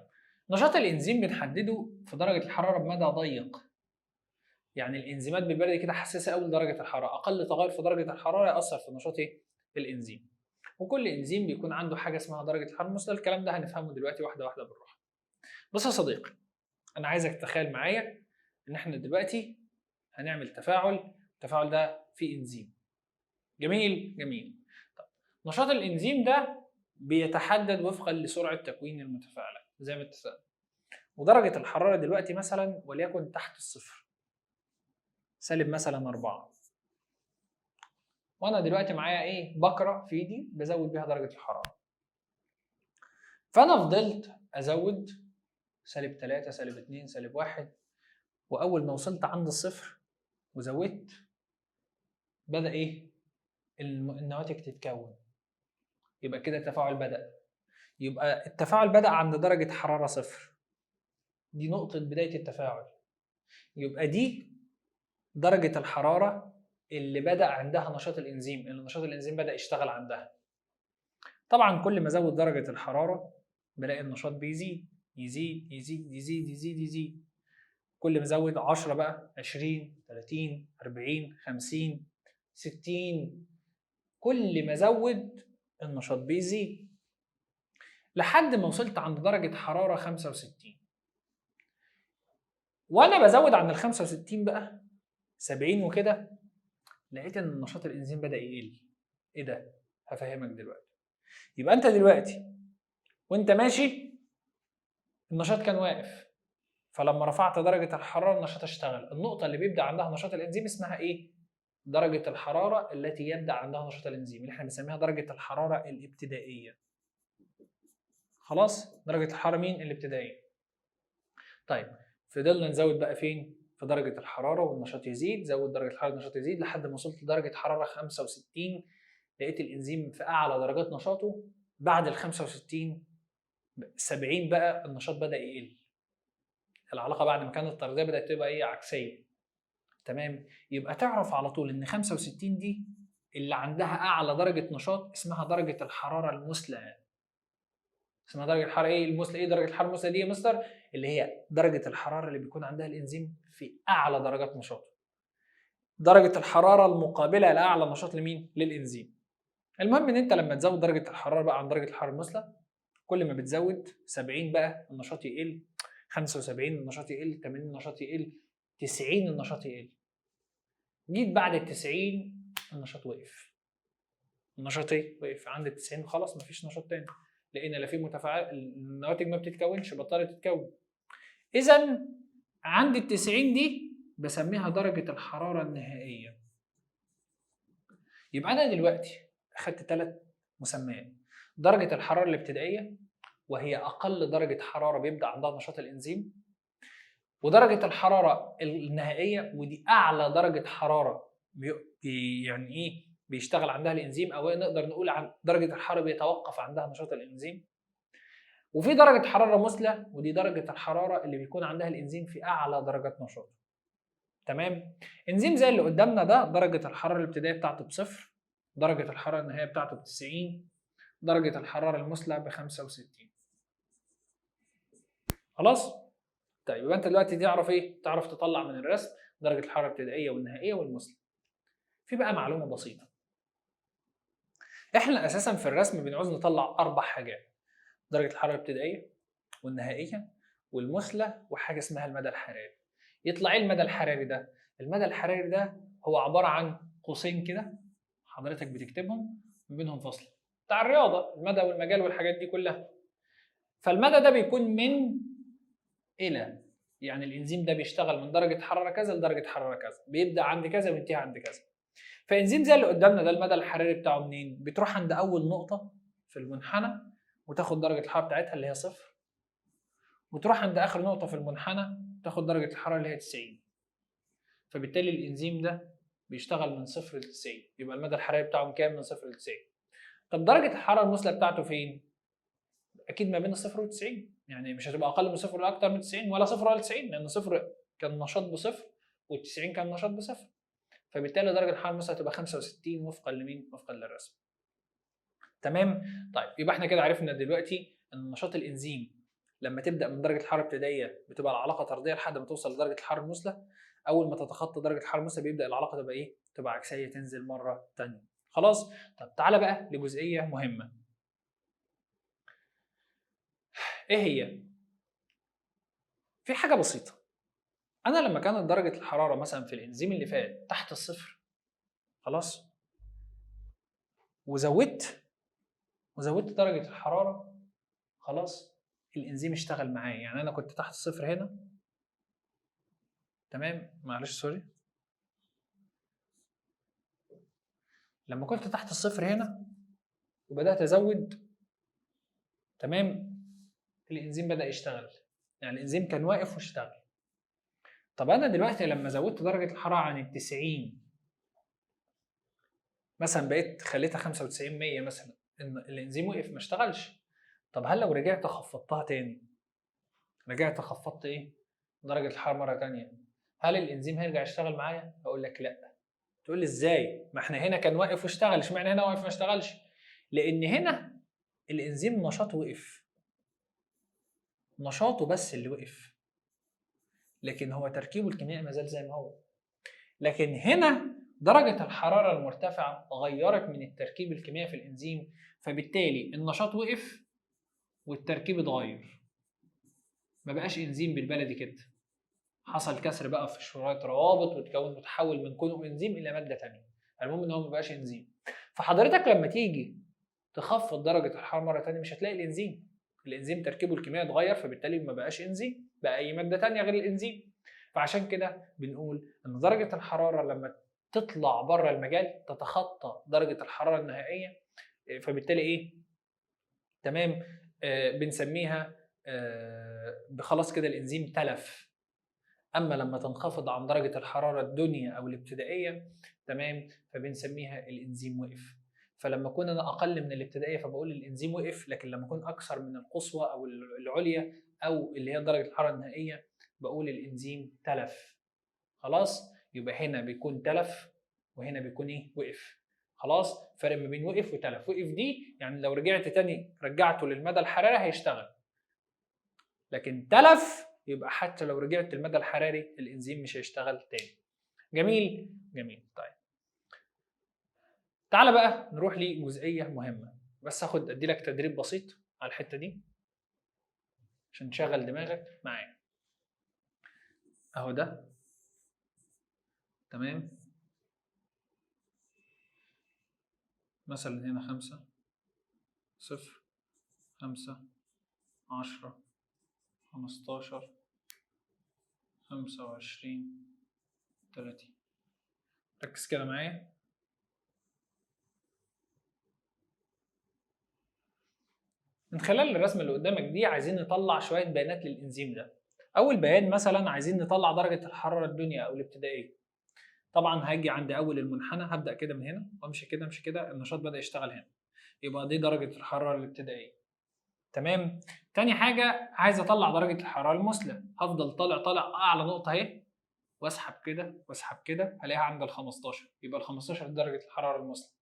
نشاط الانزيم بنحدده في درجه الحرارة بمدى ضيق. يعني الانزيمات بالبلدي كده حساسة قوي لدرجة الحرارة، اقل تغير في درجه الحرارة ياثر في نشاط الانزيم. وكل انزيم بيكون عنده حاجة اسمها درجه الحرارة المثلى، الكلام ده هنفهمه دلوقتي واحدة واحدة بالراحة. بص يا صديقي، انا عايزك تتخيل معايا ان احنا دلوقتي هنعمل تفاعل، التفاعل ده فيه انزيم. جميل جميل. طب نشاط الانزيم ده بيتحدد وفقا لسرعه تكوين المتفاعلات زي ما اتفقنا. ودرجة الحرارة دلوقتي مثلا وليكن تحت الصفر، سالب مثلا 4، وانا دلوقتي معايا ايه؟ بكره في ايدي بزود بيها درجه الحرارة. فانا فضلت ازود سالب 3 سالب 2 سالب 1، واول ما وصلت عند الصفر وزودت بدأ ايه؟ النواتج تتكون. يبقى كده التفاعل بدأ. يبقى التفاعل بدأ عند درجة حرارة 0، دي نقطة بداية التفاعل. يبقى دي درجة الحرارة اللي بدأ عندها نشاط الإنزيم، اللي نشاط الإنزيم بدأ يشتغل عندها. طبعا كل ما ازود درجة الحرارة بلاقي النشاط بيزيد يزيد يزيد يزيد يزيد يزيد. كل ما ازود 10 بقى 20 30 40 50 60، كل ما ازود النشاط بيزيد لحد ما وصلت عند درجة حرارة 65. وانا بزود عند ال 65 بقى 70 وكده، لقيت ان نشاط الانزيم بدأ يقل. ايه ده؟ هفهمك دلوقتي. يبقى انت دلوقتي وانت ماشي النشاط كان واقف، فلما رفعت درجة الحرارة النشاط اشتغل. النقطة اللي بيبدأ عندها نشاط الانزيم اسمها ايه؟ درجة الحرارة التي يبدأ عندها نشاط الانزيم، اللي احنا بنسميها درجة الحرارة الابتدائية. خلاص؟ درجة الحرارة مين؟ الابتدائية. طيب فضلنا نزود بقى فين؟ في درجة الحرارة والنشاط يزيد، زود درجة الحرارة والنشاط يزيد لحد ما وصلت لدرجة حرارة 65، لقيت الانزيم في أعلى درجات نشاطه. بعد ال 65 70 بقى النشاط بدأ يقل. العلاقة بعد ما كانت طردية بدأت تبقى ايه؟ عكسية. تمام؟ يبقى تعرف على طول ان 65 دي اللي عندها أعلى درجة نشاط اسمها درجة الحرارة المثلى. اسمها درجة الحرارة ايه؟ المثلى. ايه درجة الحرارة المثلى دي يا مستر؟ اللي هي درجة الحرارة اللي بيكون عندها الإنزيم في أعلى درجات نشاطه. درجة الحرارة المقابلة لأعلى نشاط لمين؟ للإنزيم. المهم إن أنت لما تزود درجة الحرارة بقى عن درجة الحرارة المثلى، كل ما بتزود 70 بقى النشاط يقل، 75 النشاط يقل، 80 النشاط يقل، 90 النشاط يقل. جيت بعد ال 90 النشاط وقف. النشاط ايه؟ وقف عند ال 90، خلاص مفيش نشاط تاني. لقينا لا في متفاعل، النواتج ما بتتكونش، بطلت تتكون. اذا عند ال 90 دي بسميها درجة الحرارة النهائية. يبقى أنا دلوقتي أخدت 3 مسميات: درجة الحرارة الابتدائية وهي أقل درجة حرارة بيبدأ عندها نشاط الإنزيم، ودرجة الحرارة النهائية ودي أعلى درجة حرارة يعني إيه بيشتغل عندها الإنزيم، أو نقدر نقول عن درجة الحرارة بيتوقف عندها نشاط الإنزيم، وفي درجة حرارة مثلى ودي درجة الحرارة اللي بيكون عندها الإنزيم في أعلى درجات نشاطه. تمام؟ إنزيم زي اللي قدامنا ده درجة الحرارة الابتدائية بتاعته ب0، درجة الحرارة النهائية بتاعته ب90، درجة الحرارة المثلى ب65. خلاص؟ طيب يبقى أنت دلوقتي تعرف إيه؟ تعرف تطلع من الرسم درجة الحرارة الابتدائية والنهائية والمثلى. في بقى معلومة بسيطة. إحنا أساساً في الرسم بنعوز نطلع 4 حاجات: درجة الحرارة الابتدائية والنهائية والمثلى وحاجة اسمها المدى الحراري. يطلع ايه المدى الحراري ده؟ المدى الحراري ده هو عبارة عن قوسين كده حضرتك بتكتبهم بينهم فاصلة، بتاع الرياضة، المدى والمجال والحاجات دي كلها. فالمدى ده بيكون من إلى، يعني الإنزيم ده بيشتغل من درجة حرارة كذا لدرجة حرارة كذا، بيبدأ عند كذا وينتهي عند كذا. فإنزيم زي اللي قدامنا ده المدى الحراري بتاعه منين؟ بتروح عند أول نقطة في المنحنى وتاخد درجة الحرارة بتاعتها اللي هي 0، وتروح عند آخر نقطة في المنحنى تاخد درجة الحرارة اللي هي 90. فبالتالي الإنزيم ده بيشتغل من 0 ل 90، يبقى المدى الحراري بتاعه كام؟ من 0 ل 90. طب درجة الحرارة المثلى بتاعته فين؟ أكيد ما بين 0 و 90، يعني مش هتبقى أقل من 0 ولا أكتر من 90، ولا 0 ولا 90، لأن 0 كان نشاط ب0 وال90 كان نشاط ب0. فبالتالي درجة الحرارة المثلى هتبقى 65 وفقا لمين؟ وفقا للرسم. تمام؟ طيب يبقى احنا كده عرفنا دلوقتي ان نشاط الانزيم لما تبدا من درجه الحرارة الابتدائية بتبقى العلاقة طرديه لحد ما توصل لدرجة الحرارة المثلى. اول ما تتخطى درجه الحرارة المثلى بيبدا العلاقة تبقى ايه؟ تبقى عكسية، تنزل مرة ثانية. خلاص؟ طب تعالى بقى لجزئيه مهمة. ايه هي؟ في حاجة بسيطة. انا لما كانت درجه الحرارة مثلا في الانزيم اللي فات تحت 0، خلاص؟ وزودت درجة الحرارة، خلاص الإنزيم اشتغل معايا. يعني أنا كنت تحت 0 هنا، تمام؟ معلش سوري، لما كنت تحت 0 هنا وبدأت أزود، تمام، الإنزيم بدأ يشتغل. يعني الإنزيم كان واقف واشتغل. طب انا دلوقتي لما زودت درجه الحرارة عن ال 90 مثلا، بقيت خليتها 95 100 مثلا، الانزيم وقف ما اشتغلش. طب هل لو رجعت خفضتها تاني، رجعت خفضت ايه؟ درجه الحرارة مرة تانية، هل الانزيم هيرجع يشتغل معايا؟ اقول لك لا. تقول لي ازاي؟ ما احنا هنا كان واقف واشتغل، اشمعنى هنا واقف ما اشتغلش؟ لان هنا الانزيم نشاطه وقف، نشاطه بس اللي وقف، لكن هو تركيبه الكيميائي ما زال زي ما هو. لكن هنا درجة الحرارة المرتفعة غيرت من التركيب الكيميائي في الانزيم، فبالتالي النشاط وقف والتركيب اتغير، ما بقاش انزيم بالبلدي كده، حصل كسر بقى في شوية روابط وتكون متحول من كونه انزيم الى مادة ثانية. المهم ان هو ما بقاش انزيم. فحضرتك لما تيجي تخفض درجة الحرارة مرة ثانية مش هتلاقي الانزيم، الانزيم تركيبه الكيميائي اتغير، فبالتالي ما بقاش انزيم، بقى اي مادة ثانية غير الانزيم. فعشان كده بنقول ان درجه الحرارة لما تطلع بره المجال تتخطى درجه الحرارة النهائية، فبالتالي ايه؟ تمام، بنسميها خلاص كده الانزيم تلف. اما لما تنخفض عن درجه الحرارة الدنيا او الابتدائية، تمام، فبنسميها الانزيم وقف. فلما اكون انا اقل من الابتدائية فبقول الانزيم وقف، لكن لما اكون اكثر من القصوى او العليا او اللي هي درجه الحرارة النهائية بقول الانزيم تلف. خلاص، يبقى هنا بيكون تلف وهنا بيكون ايه؟ وقف. خلاص، فرق ما بين وقف وتلف. وقف دي يعني لو رجعت تاني رجعته للمدى الحراري هيشتغل، لكن تلف يبقى حتى لو رجعت للمدى الحراري الانزيم مش هيشتغل تاني. جميل جميل. طيب تعالى بقى نروح لجزئيه مهمة، بس اخد ادي لك تدريب بسيط على الحتة دي عشان تشغل دماغك معايا. اهو ده تمام، مثلا هنا 5 0 5 10 15 25 30. ركز كده معايا. من خلال الرسمة اللي قدامك دي عايزين نطلع شوية بيانات للإنزيم ده. أول بيان مثلا عايزين نطلع درجة الحرارة الدنيا أو الابتدائية. طبعا هاجي عند أول المنحنى، هبدأ كده من هنا وأمشي كده أمشي كده، النشاط بدأ يشتغل هنا، يبقى دي درجة الحرارة الابتدائية. تمام. تاني حاجة عايز أطلع درجة الحرارة المثلى، هفضل طالع طالع أعلى نقطة أهي وأسحب كده وأسحب كده، هلاقيها عند ال 15، يبقى ال 15 درجة الحرارة المثلى.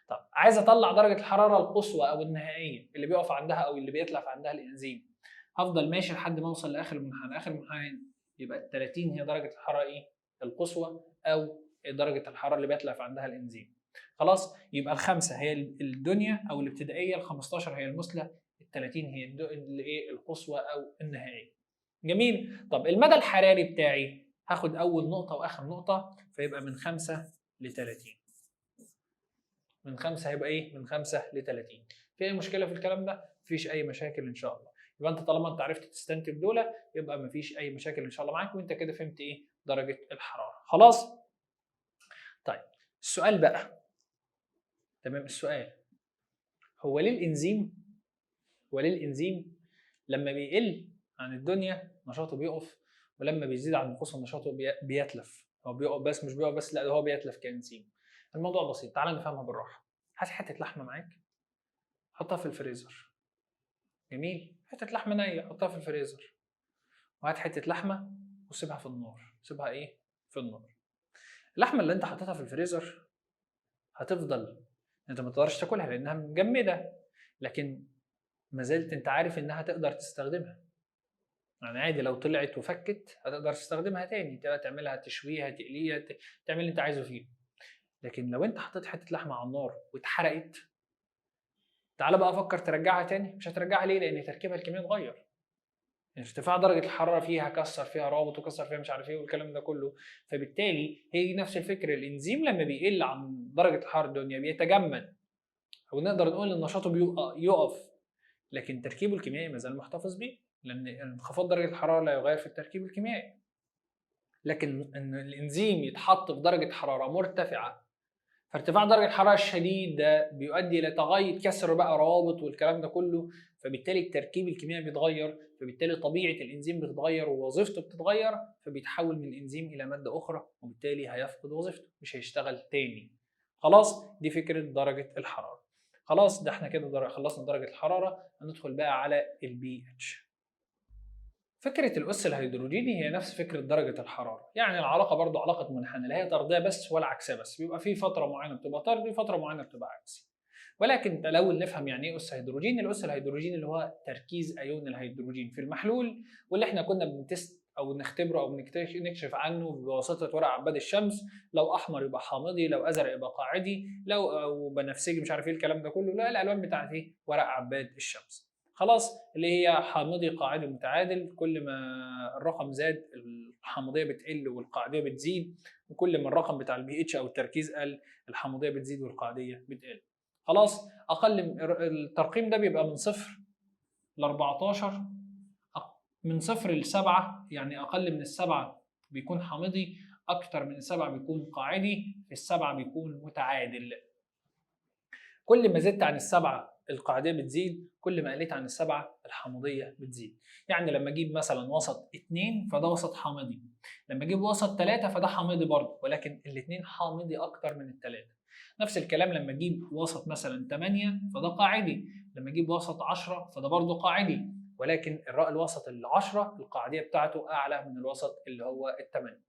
طب عايز اطلع درجه الحرارة القصوى او النهائية اللي بيقف عندها او اللي بيتلف عندها الانزيم، هفضل ماشي لحد ما اوصل لاخر المنحنى. اخر المنحنى يبقى ال 30 هي درجه الحرارة ايه؟ القصوى او درجه الحرارة اللي بيتلف عندها الانزيم. خلاص، يبقى الخمسة هي الدنيا او الابتدائية، ال 15 هي المثلى، ال 30 هي الايه؟ القصوى او النهائية. جميل. طب المدى الحراري بتاعي هاخد اول نقطة واخر نقطة، فيبقى من 5 ل 30. من 5 هيبقى ايه؟ من 5 ل 30. في اي مشكلة في الكلام ده؟ مفيش اي مشاكل ان شاء الله. يبقى انت طالما انت عرفت تستنتج دول يبقى مفيش اي مشاكل ان شاء الله معاك، وانت كده فهمت ايه؟ درجه الحرارة. خلاص؟ طيب السؤال بقى، تمام، السؤال هو ليه الانزيم، لما بيقل عن الدنيا نشاطه بيقف، ولما بيزيد عن القصوى نشاطه بيتلف؟ هو بيقف بس، مش بيقف بس، لا ده هو بيتلف كانزيم. الموضوع بسيط، تعالى نفهمها بالراحة. هات حتة لحمه معاك حطها في الفريزر. جميل، حتة لحمه نيه حطها في الفريزر، وهات حتة لحمه وسيبها في النار. سيبها ايه؟ في النار. اللحمة اللي انت حطيتها في الفريزر هتفضل انت ما تقدرش تاكلها لانها مجمده، لكن ما زلت انت عارف انها تقدر تستخدمها. يعني عادي لو طلعت وفكت هتقدر تستخدمها تاني، تبقى تعملها تشويها تقليها تعمل اللي انت عايزه فيها. لكن لو انت حطيت حتة لحمه على النار واتحرقت، تعالى بقى افكر ترجعها تاني، مش هترجعها. ليه؟ لان تركيبها الكيميائي اتغير، ارتفاع درجه الحرارة فيها كسر فيها رابط وكسر فيها مش عارف ايه والكلام ده كله. فبالتالي هي دي نفس الفكرة، الانزيم لما بيقل عن درجه الحرارة الدنيا بيتجمد، او نقدر نقول ان نشاطه بيقف، لكن تركيبه الكيميائي ما زال محتفظ بيه، لان انخفاض درجه الحرارة لا يغير في التركيب الكيميائي. لكن ان الانزيم يتحط في درجه حرارة مرتفعة فارتفاع درجه الحرارة الشديد ده بيؤدي الى تغير كسر بقى روابط والكلام ده كله، فبالتالي التركيب الكيميائي بيتغير، فبالتالي طبيعة الانزيم بتتغير ووظيفته بتتغير، فبيتحول من انزيم الى مادة اخرى، وبالتالي هيفقد وظيفته، مش هيشتغل تاني. خلاص، دي فكرة درجه الحرارة. خلاص، ده احنا كده خلصنا درجه الحرارة، هندخل بقى على البي اتش. فكرة الأس الهيدروجيني هي نفس فكرة درجة الحرارة، يعني العلاقة برضو علاقة منحنى، لا هي طردية بس ولا عكسية بس، بيبقى في فترة معينة بتبقى طردي وفترة معينة بتبقى عكسي. ولكن الأول نفهم يعني إيه أس هيدروجيني. الأس الهيدروجيني اللي هو تركيز أيون الهيدروجين في المحلول، واللي إحنا كنا بن test أو نختبره أو نكشف عنه بواسطة ورق عباد الشمس. لو أحمر يبقى حامضي، لو أزرق يبقى قاعدي، لو أو بنفسجي، مش عارف إيه الكلام ده كله، لا الألوان بتاعت إيه؟ ورق عباد الشمس. خلاص، اللي هي حامضي قاعدي متعادل، كل ما الرقم زاد الحامضيه بتقل والقاعديه بتزيد، وكل ما الرقم بتاع البي اتش او التركيز قل الحامضيه بتزيد والقاعديه بتقل. خلاص، اقل الترقيم ده بيبقى من 0 ل 14، من 0 ل 7، يعني اقل من 7 بيكون حامضي، اكتر من 7 بيكون قاعدي، في 7 بيكون متعادل. كل ما زدت عن 7 القاعديه بتزيد، كل ما قلت عن 7 الحامضيه بتزيد. يعني لما اجيب مثلا وسط 2 فده وسط حامضي، لما اجيب وسط 3 فده حامضي برضه، ولكن الاثنين حامضي اكتر من 3. نفس الكلام لما اجيب وسط مثلا 8 فده قاعدي، لما اجيب وسط 10 فده برضه قاعدي، ولكن الوسط ال10 القاعديه بتاعته اعلى من الوسط اللي هو 8.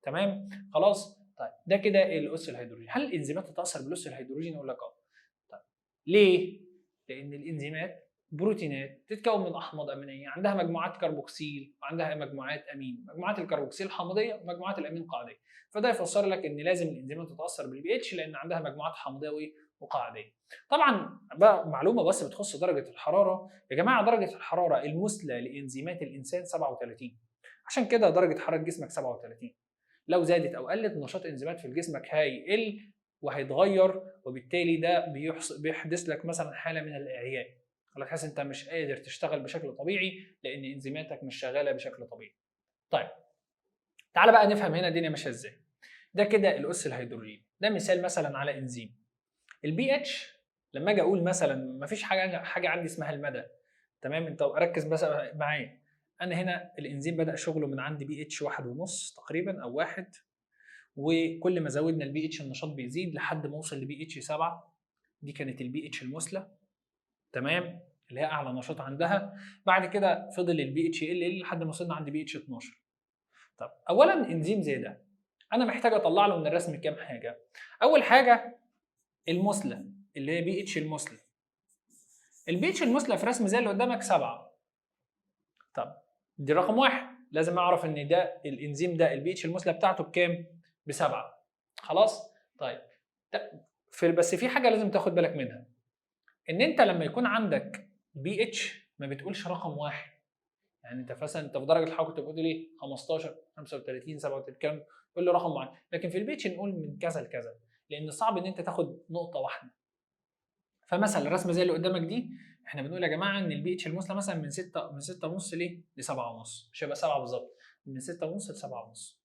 تمام؟ خلاص. طيب ده كده الاس الهيدروجيني. هل الانزيمات تتاثر بالاس الهيدروجيني؟ اقول لك اه. طيب ليه؟ لان الانزيمات بروتينات تتكون من احماض امينيه، عندها مجموعات كربوكسيل وعندها مجموعات امين، مجموعات الكربوكسيل حامضيه ومجموعات الامين قاعديه. فده يفسر لك ان لازم الانزيمات تتاثر بالبي اتش لان عندها مجموعات حامضيه وايه؟ وقاعديه. طبعا بقى معلومة بس بتخص درجه الحرارة يا جماعة، درجه الحرارة المثلى لانزيمات الانسان 37، عشان كده درجه حرارة جسمك 37. لو زادت او قلت نشاط انزيمات في جسمك هيقل وهيتغير، وبالتالي ده بيحدث لك مثلا حاله من الاعياء، تحس انت مش قادر تشتغل بشكل طبيعي لان انزيماتك مش شغالة بشكل طبيعي. طيب تعال بقى نفهم هنا الدنيا ماشية ازاي. ده كده الاس الهيدروجين، ده مثال مثلا على انزيم البي اتش. لما اجي اقول مثلا مفيش حاجة عندي اسمها المدى، تمام؟ انت ركز بس معايا، انا هنا الانزيم بدا شغله من عند بي اتش 1.5 تقريبا او 1، وكل ما زودنا البي اتش النشاط بيزيد لحد ما وصل لبي اتش 7. دي كانت البي اتش المثلى، تمام، اللي هي اعلى نشاط عندها. بعد كده فضل البي اتش يقل لحد ما وصلنا عند بي اتش 12. طب اولا انزيم زي ده انا محتاج اطلع له من الرسم كام حاجة. اول حاجة المثلى اللي هي بي اتش المثلى. البي اتش المثلى في رسم زي اللي قدامك 7. طب دي رقم 1، لازم اعرف ان ده الانزيم ده البي اتش المثلى بتاعته بكام؟ ب7. خلاص؟ طيب بس في حاجة لازم تاخد بالك منها، ان انت لما يكون عندك بي اتش ما بتقولش رقم 1. يعني انت مثلا انت في درجه الحرارة كنت بتقول ايه؟ 15 35 37 كام، تقول له رقم معين، لكن في البي اتش نقول من كذا لكذا، لان صعب ان انت تاخد نقطة واحدة. فمثلا الرسمة زي اللي قدامك دي، احنا بنقول يا جماعة ان البي اتش المثلى مثلا من 6، من 6.5 ليه؟ ل 7.5، مش هيبقى 7 بالظبط، من 6.5 ل 7.5.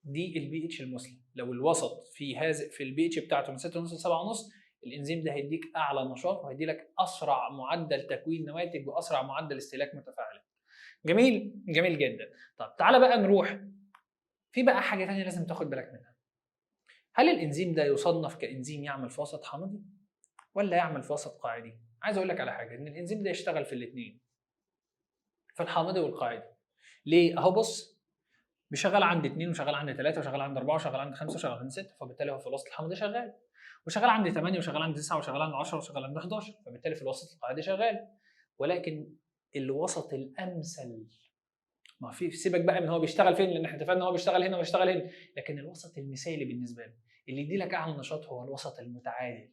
دي البي اتش المثلى. لو الوسط في هذا في البي اتش بتاعته من 6.5 ل 7.5، الانزيم ده هيديك اعلى نشاط وهيدي لك اسرع معدل تكوين نواتج واسرع معدل استهلاك متفاعلات. جميل؟ جميل جدا. طب تعالى بقى نروح في بقى حاجة ثانية لازم تاخد بالك منها. هل الانزيم ده يصنف كانزيم يعمل في وسط حامضي ولا يعمل في وسط قاعدي؟ عايز اقول لك على حاجة، ان الانزيم ده يشتغل في الاثنين، في الحامضي والقاعدي. ليه؟ اهو بص، بيشغل عند 2 وشغال عند 3 وشغال عند 4 وشغال عند 5 وشغال عند 6، فبالتالي هو في الوسط الحامضي شغال، وشغال عند 8 وشغال عند 9 وشغال عند 10 وشغال عند 11، فبالتالي في الوسط القاعدي شغال. ولكن الوسط الامثل، ما في سيبك بقى من هو بيشتغل فين، لان احنا اتفقنا ان هو بيشتغل هنا وبيشتغل هنا، لكن الوسط المثالي بالنسبة له اللي يدي لك اعلى نشاط هو الوسط المتعادل،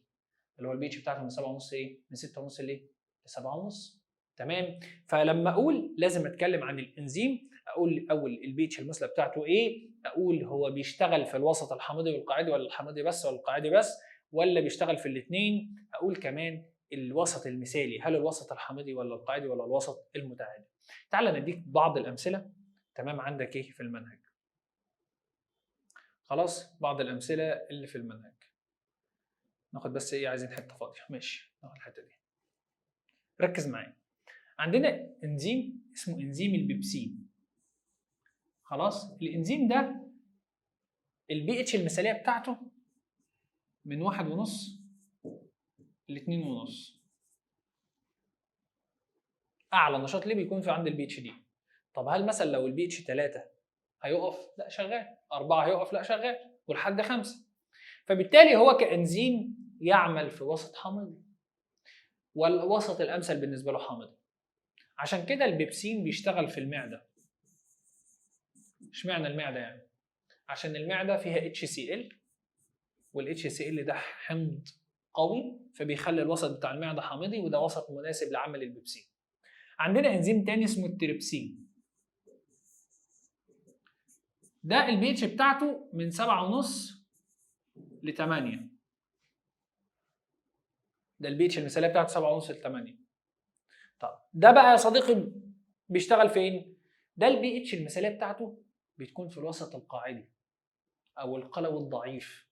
اللي هو البي اتش بتاعته من 7.5 ايه؟ من 6.5 ليه؟ ل 7.5. تمام؟ فلما اقول لازم اتكلم عن الانزيم، اقول الاول البي اتش المثلى بتاعته ايه؟ اقول هو بيشتغل في الوسط الحامضي والقاعدي ولا الحامضي بس ولا القاعدي بس ولا بيشتغل في الاثنين؟ اقول كمان الوسط المثالي، هل الوسط الحامضي ولا القاعدي ولا الوسط المتعادل؟ تعال نديك بعض الامثلة. تمام؟ عندك ايه في المنهج؟ خلاص، بعض الامثلة اللي في المنهج. ناخد بس ايه، عايزين حتة فاضية، ماشي ناخد الحتة دي. ركز معايا، عندنا انزيم اسمه انزيم البيبسين. خلاص، الانزيم ده البي اتش المثالية بتاعته من 1.5 ل 2.5. اعلى نشاط ليه بيكون في عند البي اتش دي. طب هل مثلا لو البي اتش 3 هيقف؟ لا شغال. 4 هيقف؟ لا شغال، ولحد 5. فبالتالي هو كإنزيم يعمل في وسط حامضي، والوسط الأمثل بالنسبة له حامضي. عشان كده البيبسين بيشتغل في المعدة. اشمعنى المعدة يعني؟ عشان المعدة فيها HCl، وال HCl ده حمض قوي، فبيخلي الوسط بتاع المعدة حامضي، وده وسط مناسب لعمل البيبسين. عندنا انزيم تاني اسمه التريبسين، ده البي اتش بتاعته من 7.5 ل 8. ده البي اتش المثالية بتاعته 7.5 ل 8. طب ده بقى يا صديقي بيشتغل فين؟ ده البي اتش المثالية بتاعته بتكون في الوسط القاعدي او القلوي الضعيف.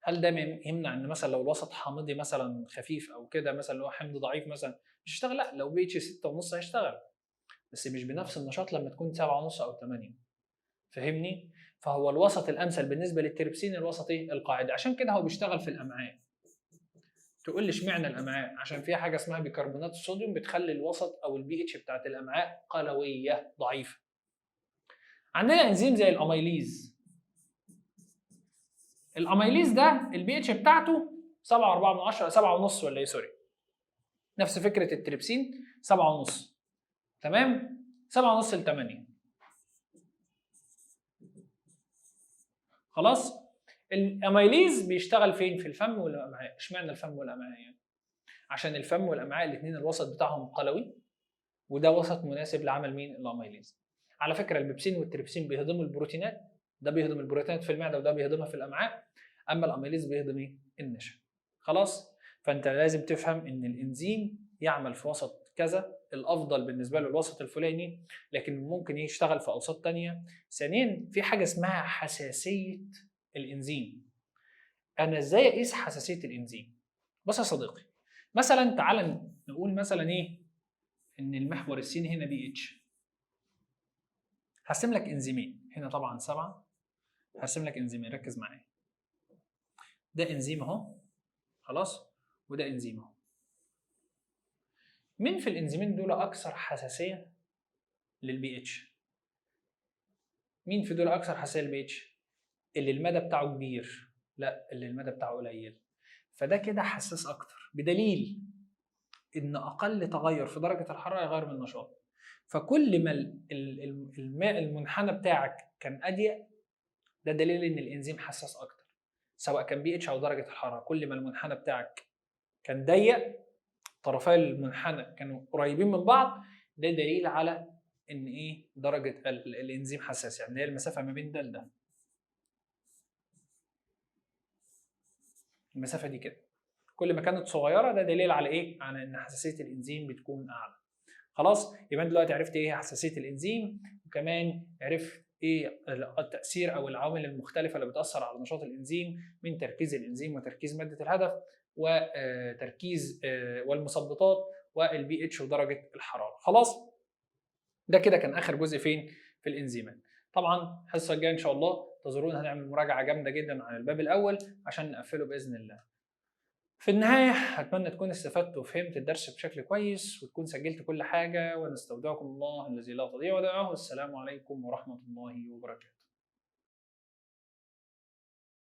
هل ده يمنع ان مثلا لو الوسط حامضي مثلا خفيف او كده، مثلا اللي هو حمض ضعيف مثلا، مش هيشتغل؟ لا، لو بي اتش 6.5 هيشتغل، بس مش بنفس النشاط لما تكون 7.5 او 8. فهمني؟ فهو الوسط الامثل بالنسبة للتريبسين الوسط ايه؟ القاعدي. عشان كده هو بيشتغل في الامعاء. تقول لي اشمعنى الامعاء؟ عشان فيها حاجة اسمها بيكربونات الصوديوم بتخلي الوسط او البي اتش بتاعت الامعاء قلويه ضعيفة. عندنا انزيم زي الاميليز. الاميليز ده البي اتش بتاعته 7.4، 7.5 ولا ايه، sorry، نفس فكرة التريبسين 7.5، تمام، 7.5 ل 8. خلاص، الاميليز بيشتغل فين؟ في الفم والامعاء. اشمعنى الفم والامعاء يعني؟ عشان الفم والامعاء الاثنين الوسط بتاعهم قلوي، وده وسط مناسب لعمل مين؟ الاميليز. على فكرة البيبسين والتريبسين بيهضموا البروتينات، ده بيهضم البروتينات في المعدة وده بيهضمها في الامعاء، اما الاميليز بيهضم ايه؟ النشا. خلاص، فانت لازم تفهم ان الانزيم يعمل في وسط كذا، الافضل بالنسبة له الوسط الفلاني، لكن ممكن يشتغل في اوساط ثانية. ثانيا، في حاجة اسمها حساسية الانزيم. انا ازاي اقيس حساسية الانزيم؟ بص يا صديقي، مثلا تعال نقول مثلا ايه، ان المحور السيني هنا بي اتش. هرسم لك انزيمين هنا، طبعا 7، هرسم لك انزيمين، ركز معايا. ده انزيم اهو، خلاص، وده انزيم اهو. مين في الانزيمين دول اكثر حساسية للبي اتش؟ مين في دول اكثر حساسية للبي اتش؟ اللي المدى بتاعه كبير؟ لا، اللي المدى بتاعه قليل. فده كده حساس اكتر، بدليل ان اقل تغير في درجه الحرارة يغير من النشاط. فكل ما الماء المنحنى بتاعك كان اضيق، ده دليل ان الانزيم حساس اكتر، سواء كان بي اتش او درجه الحرارة. كل ما المنحنى بتاعك كان ضيق، طرفي المنحنى كانوا قريبين من بعض، ده دليل على ان ايه؟ درجه الانزيم حساس، يعني هي المسافة ما بين ده لده، المسافة دي كده، كل ما كانت صغيرة ده دليل على ايه؟ على ان حساسية الانزيم بتكون اعلى. خلاص، يبقى انت دلوقتي عرفت ايه حساسية الانزيم، وكمان عرفت ايه التاثير او العوامل المختلفة اللي بتاثر على نشاط الانزيم، من تركيز الانزيم وتركيز مادة الهدف وتركيز والمثبطات والبي اتش ودرجة الحرارة. خلاص، ده كده كان اخر جزء فين؟ في الانزيمات. طبعا الحصة الجاية ان شاء الله انتظرونا، هنعمل مراجعه جامدة جدا عن الباب الاول عشان نقفله باذن الله. في النهاية اتمنى تكون استفدت وفهمت الدرس بشكل كويس، وتكون سجلت كل حاجة، ونستودعكم الله الذي لا تضيع ودائعه. والسلام عليكم ورحمة الله وبركاته.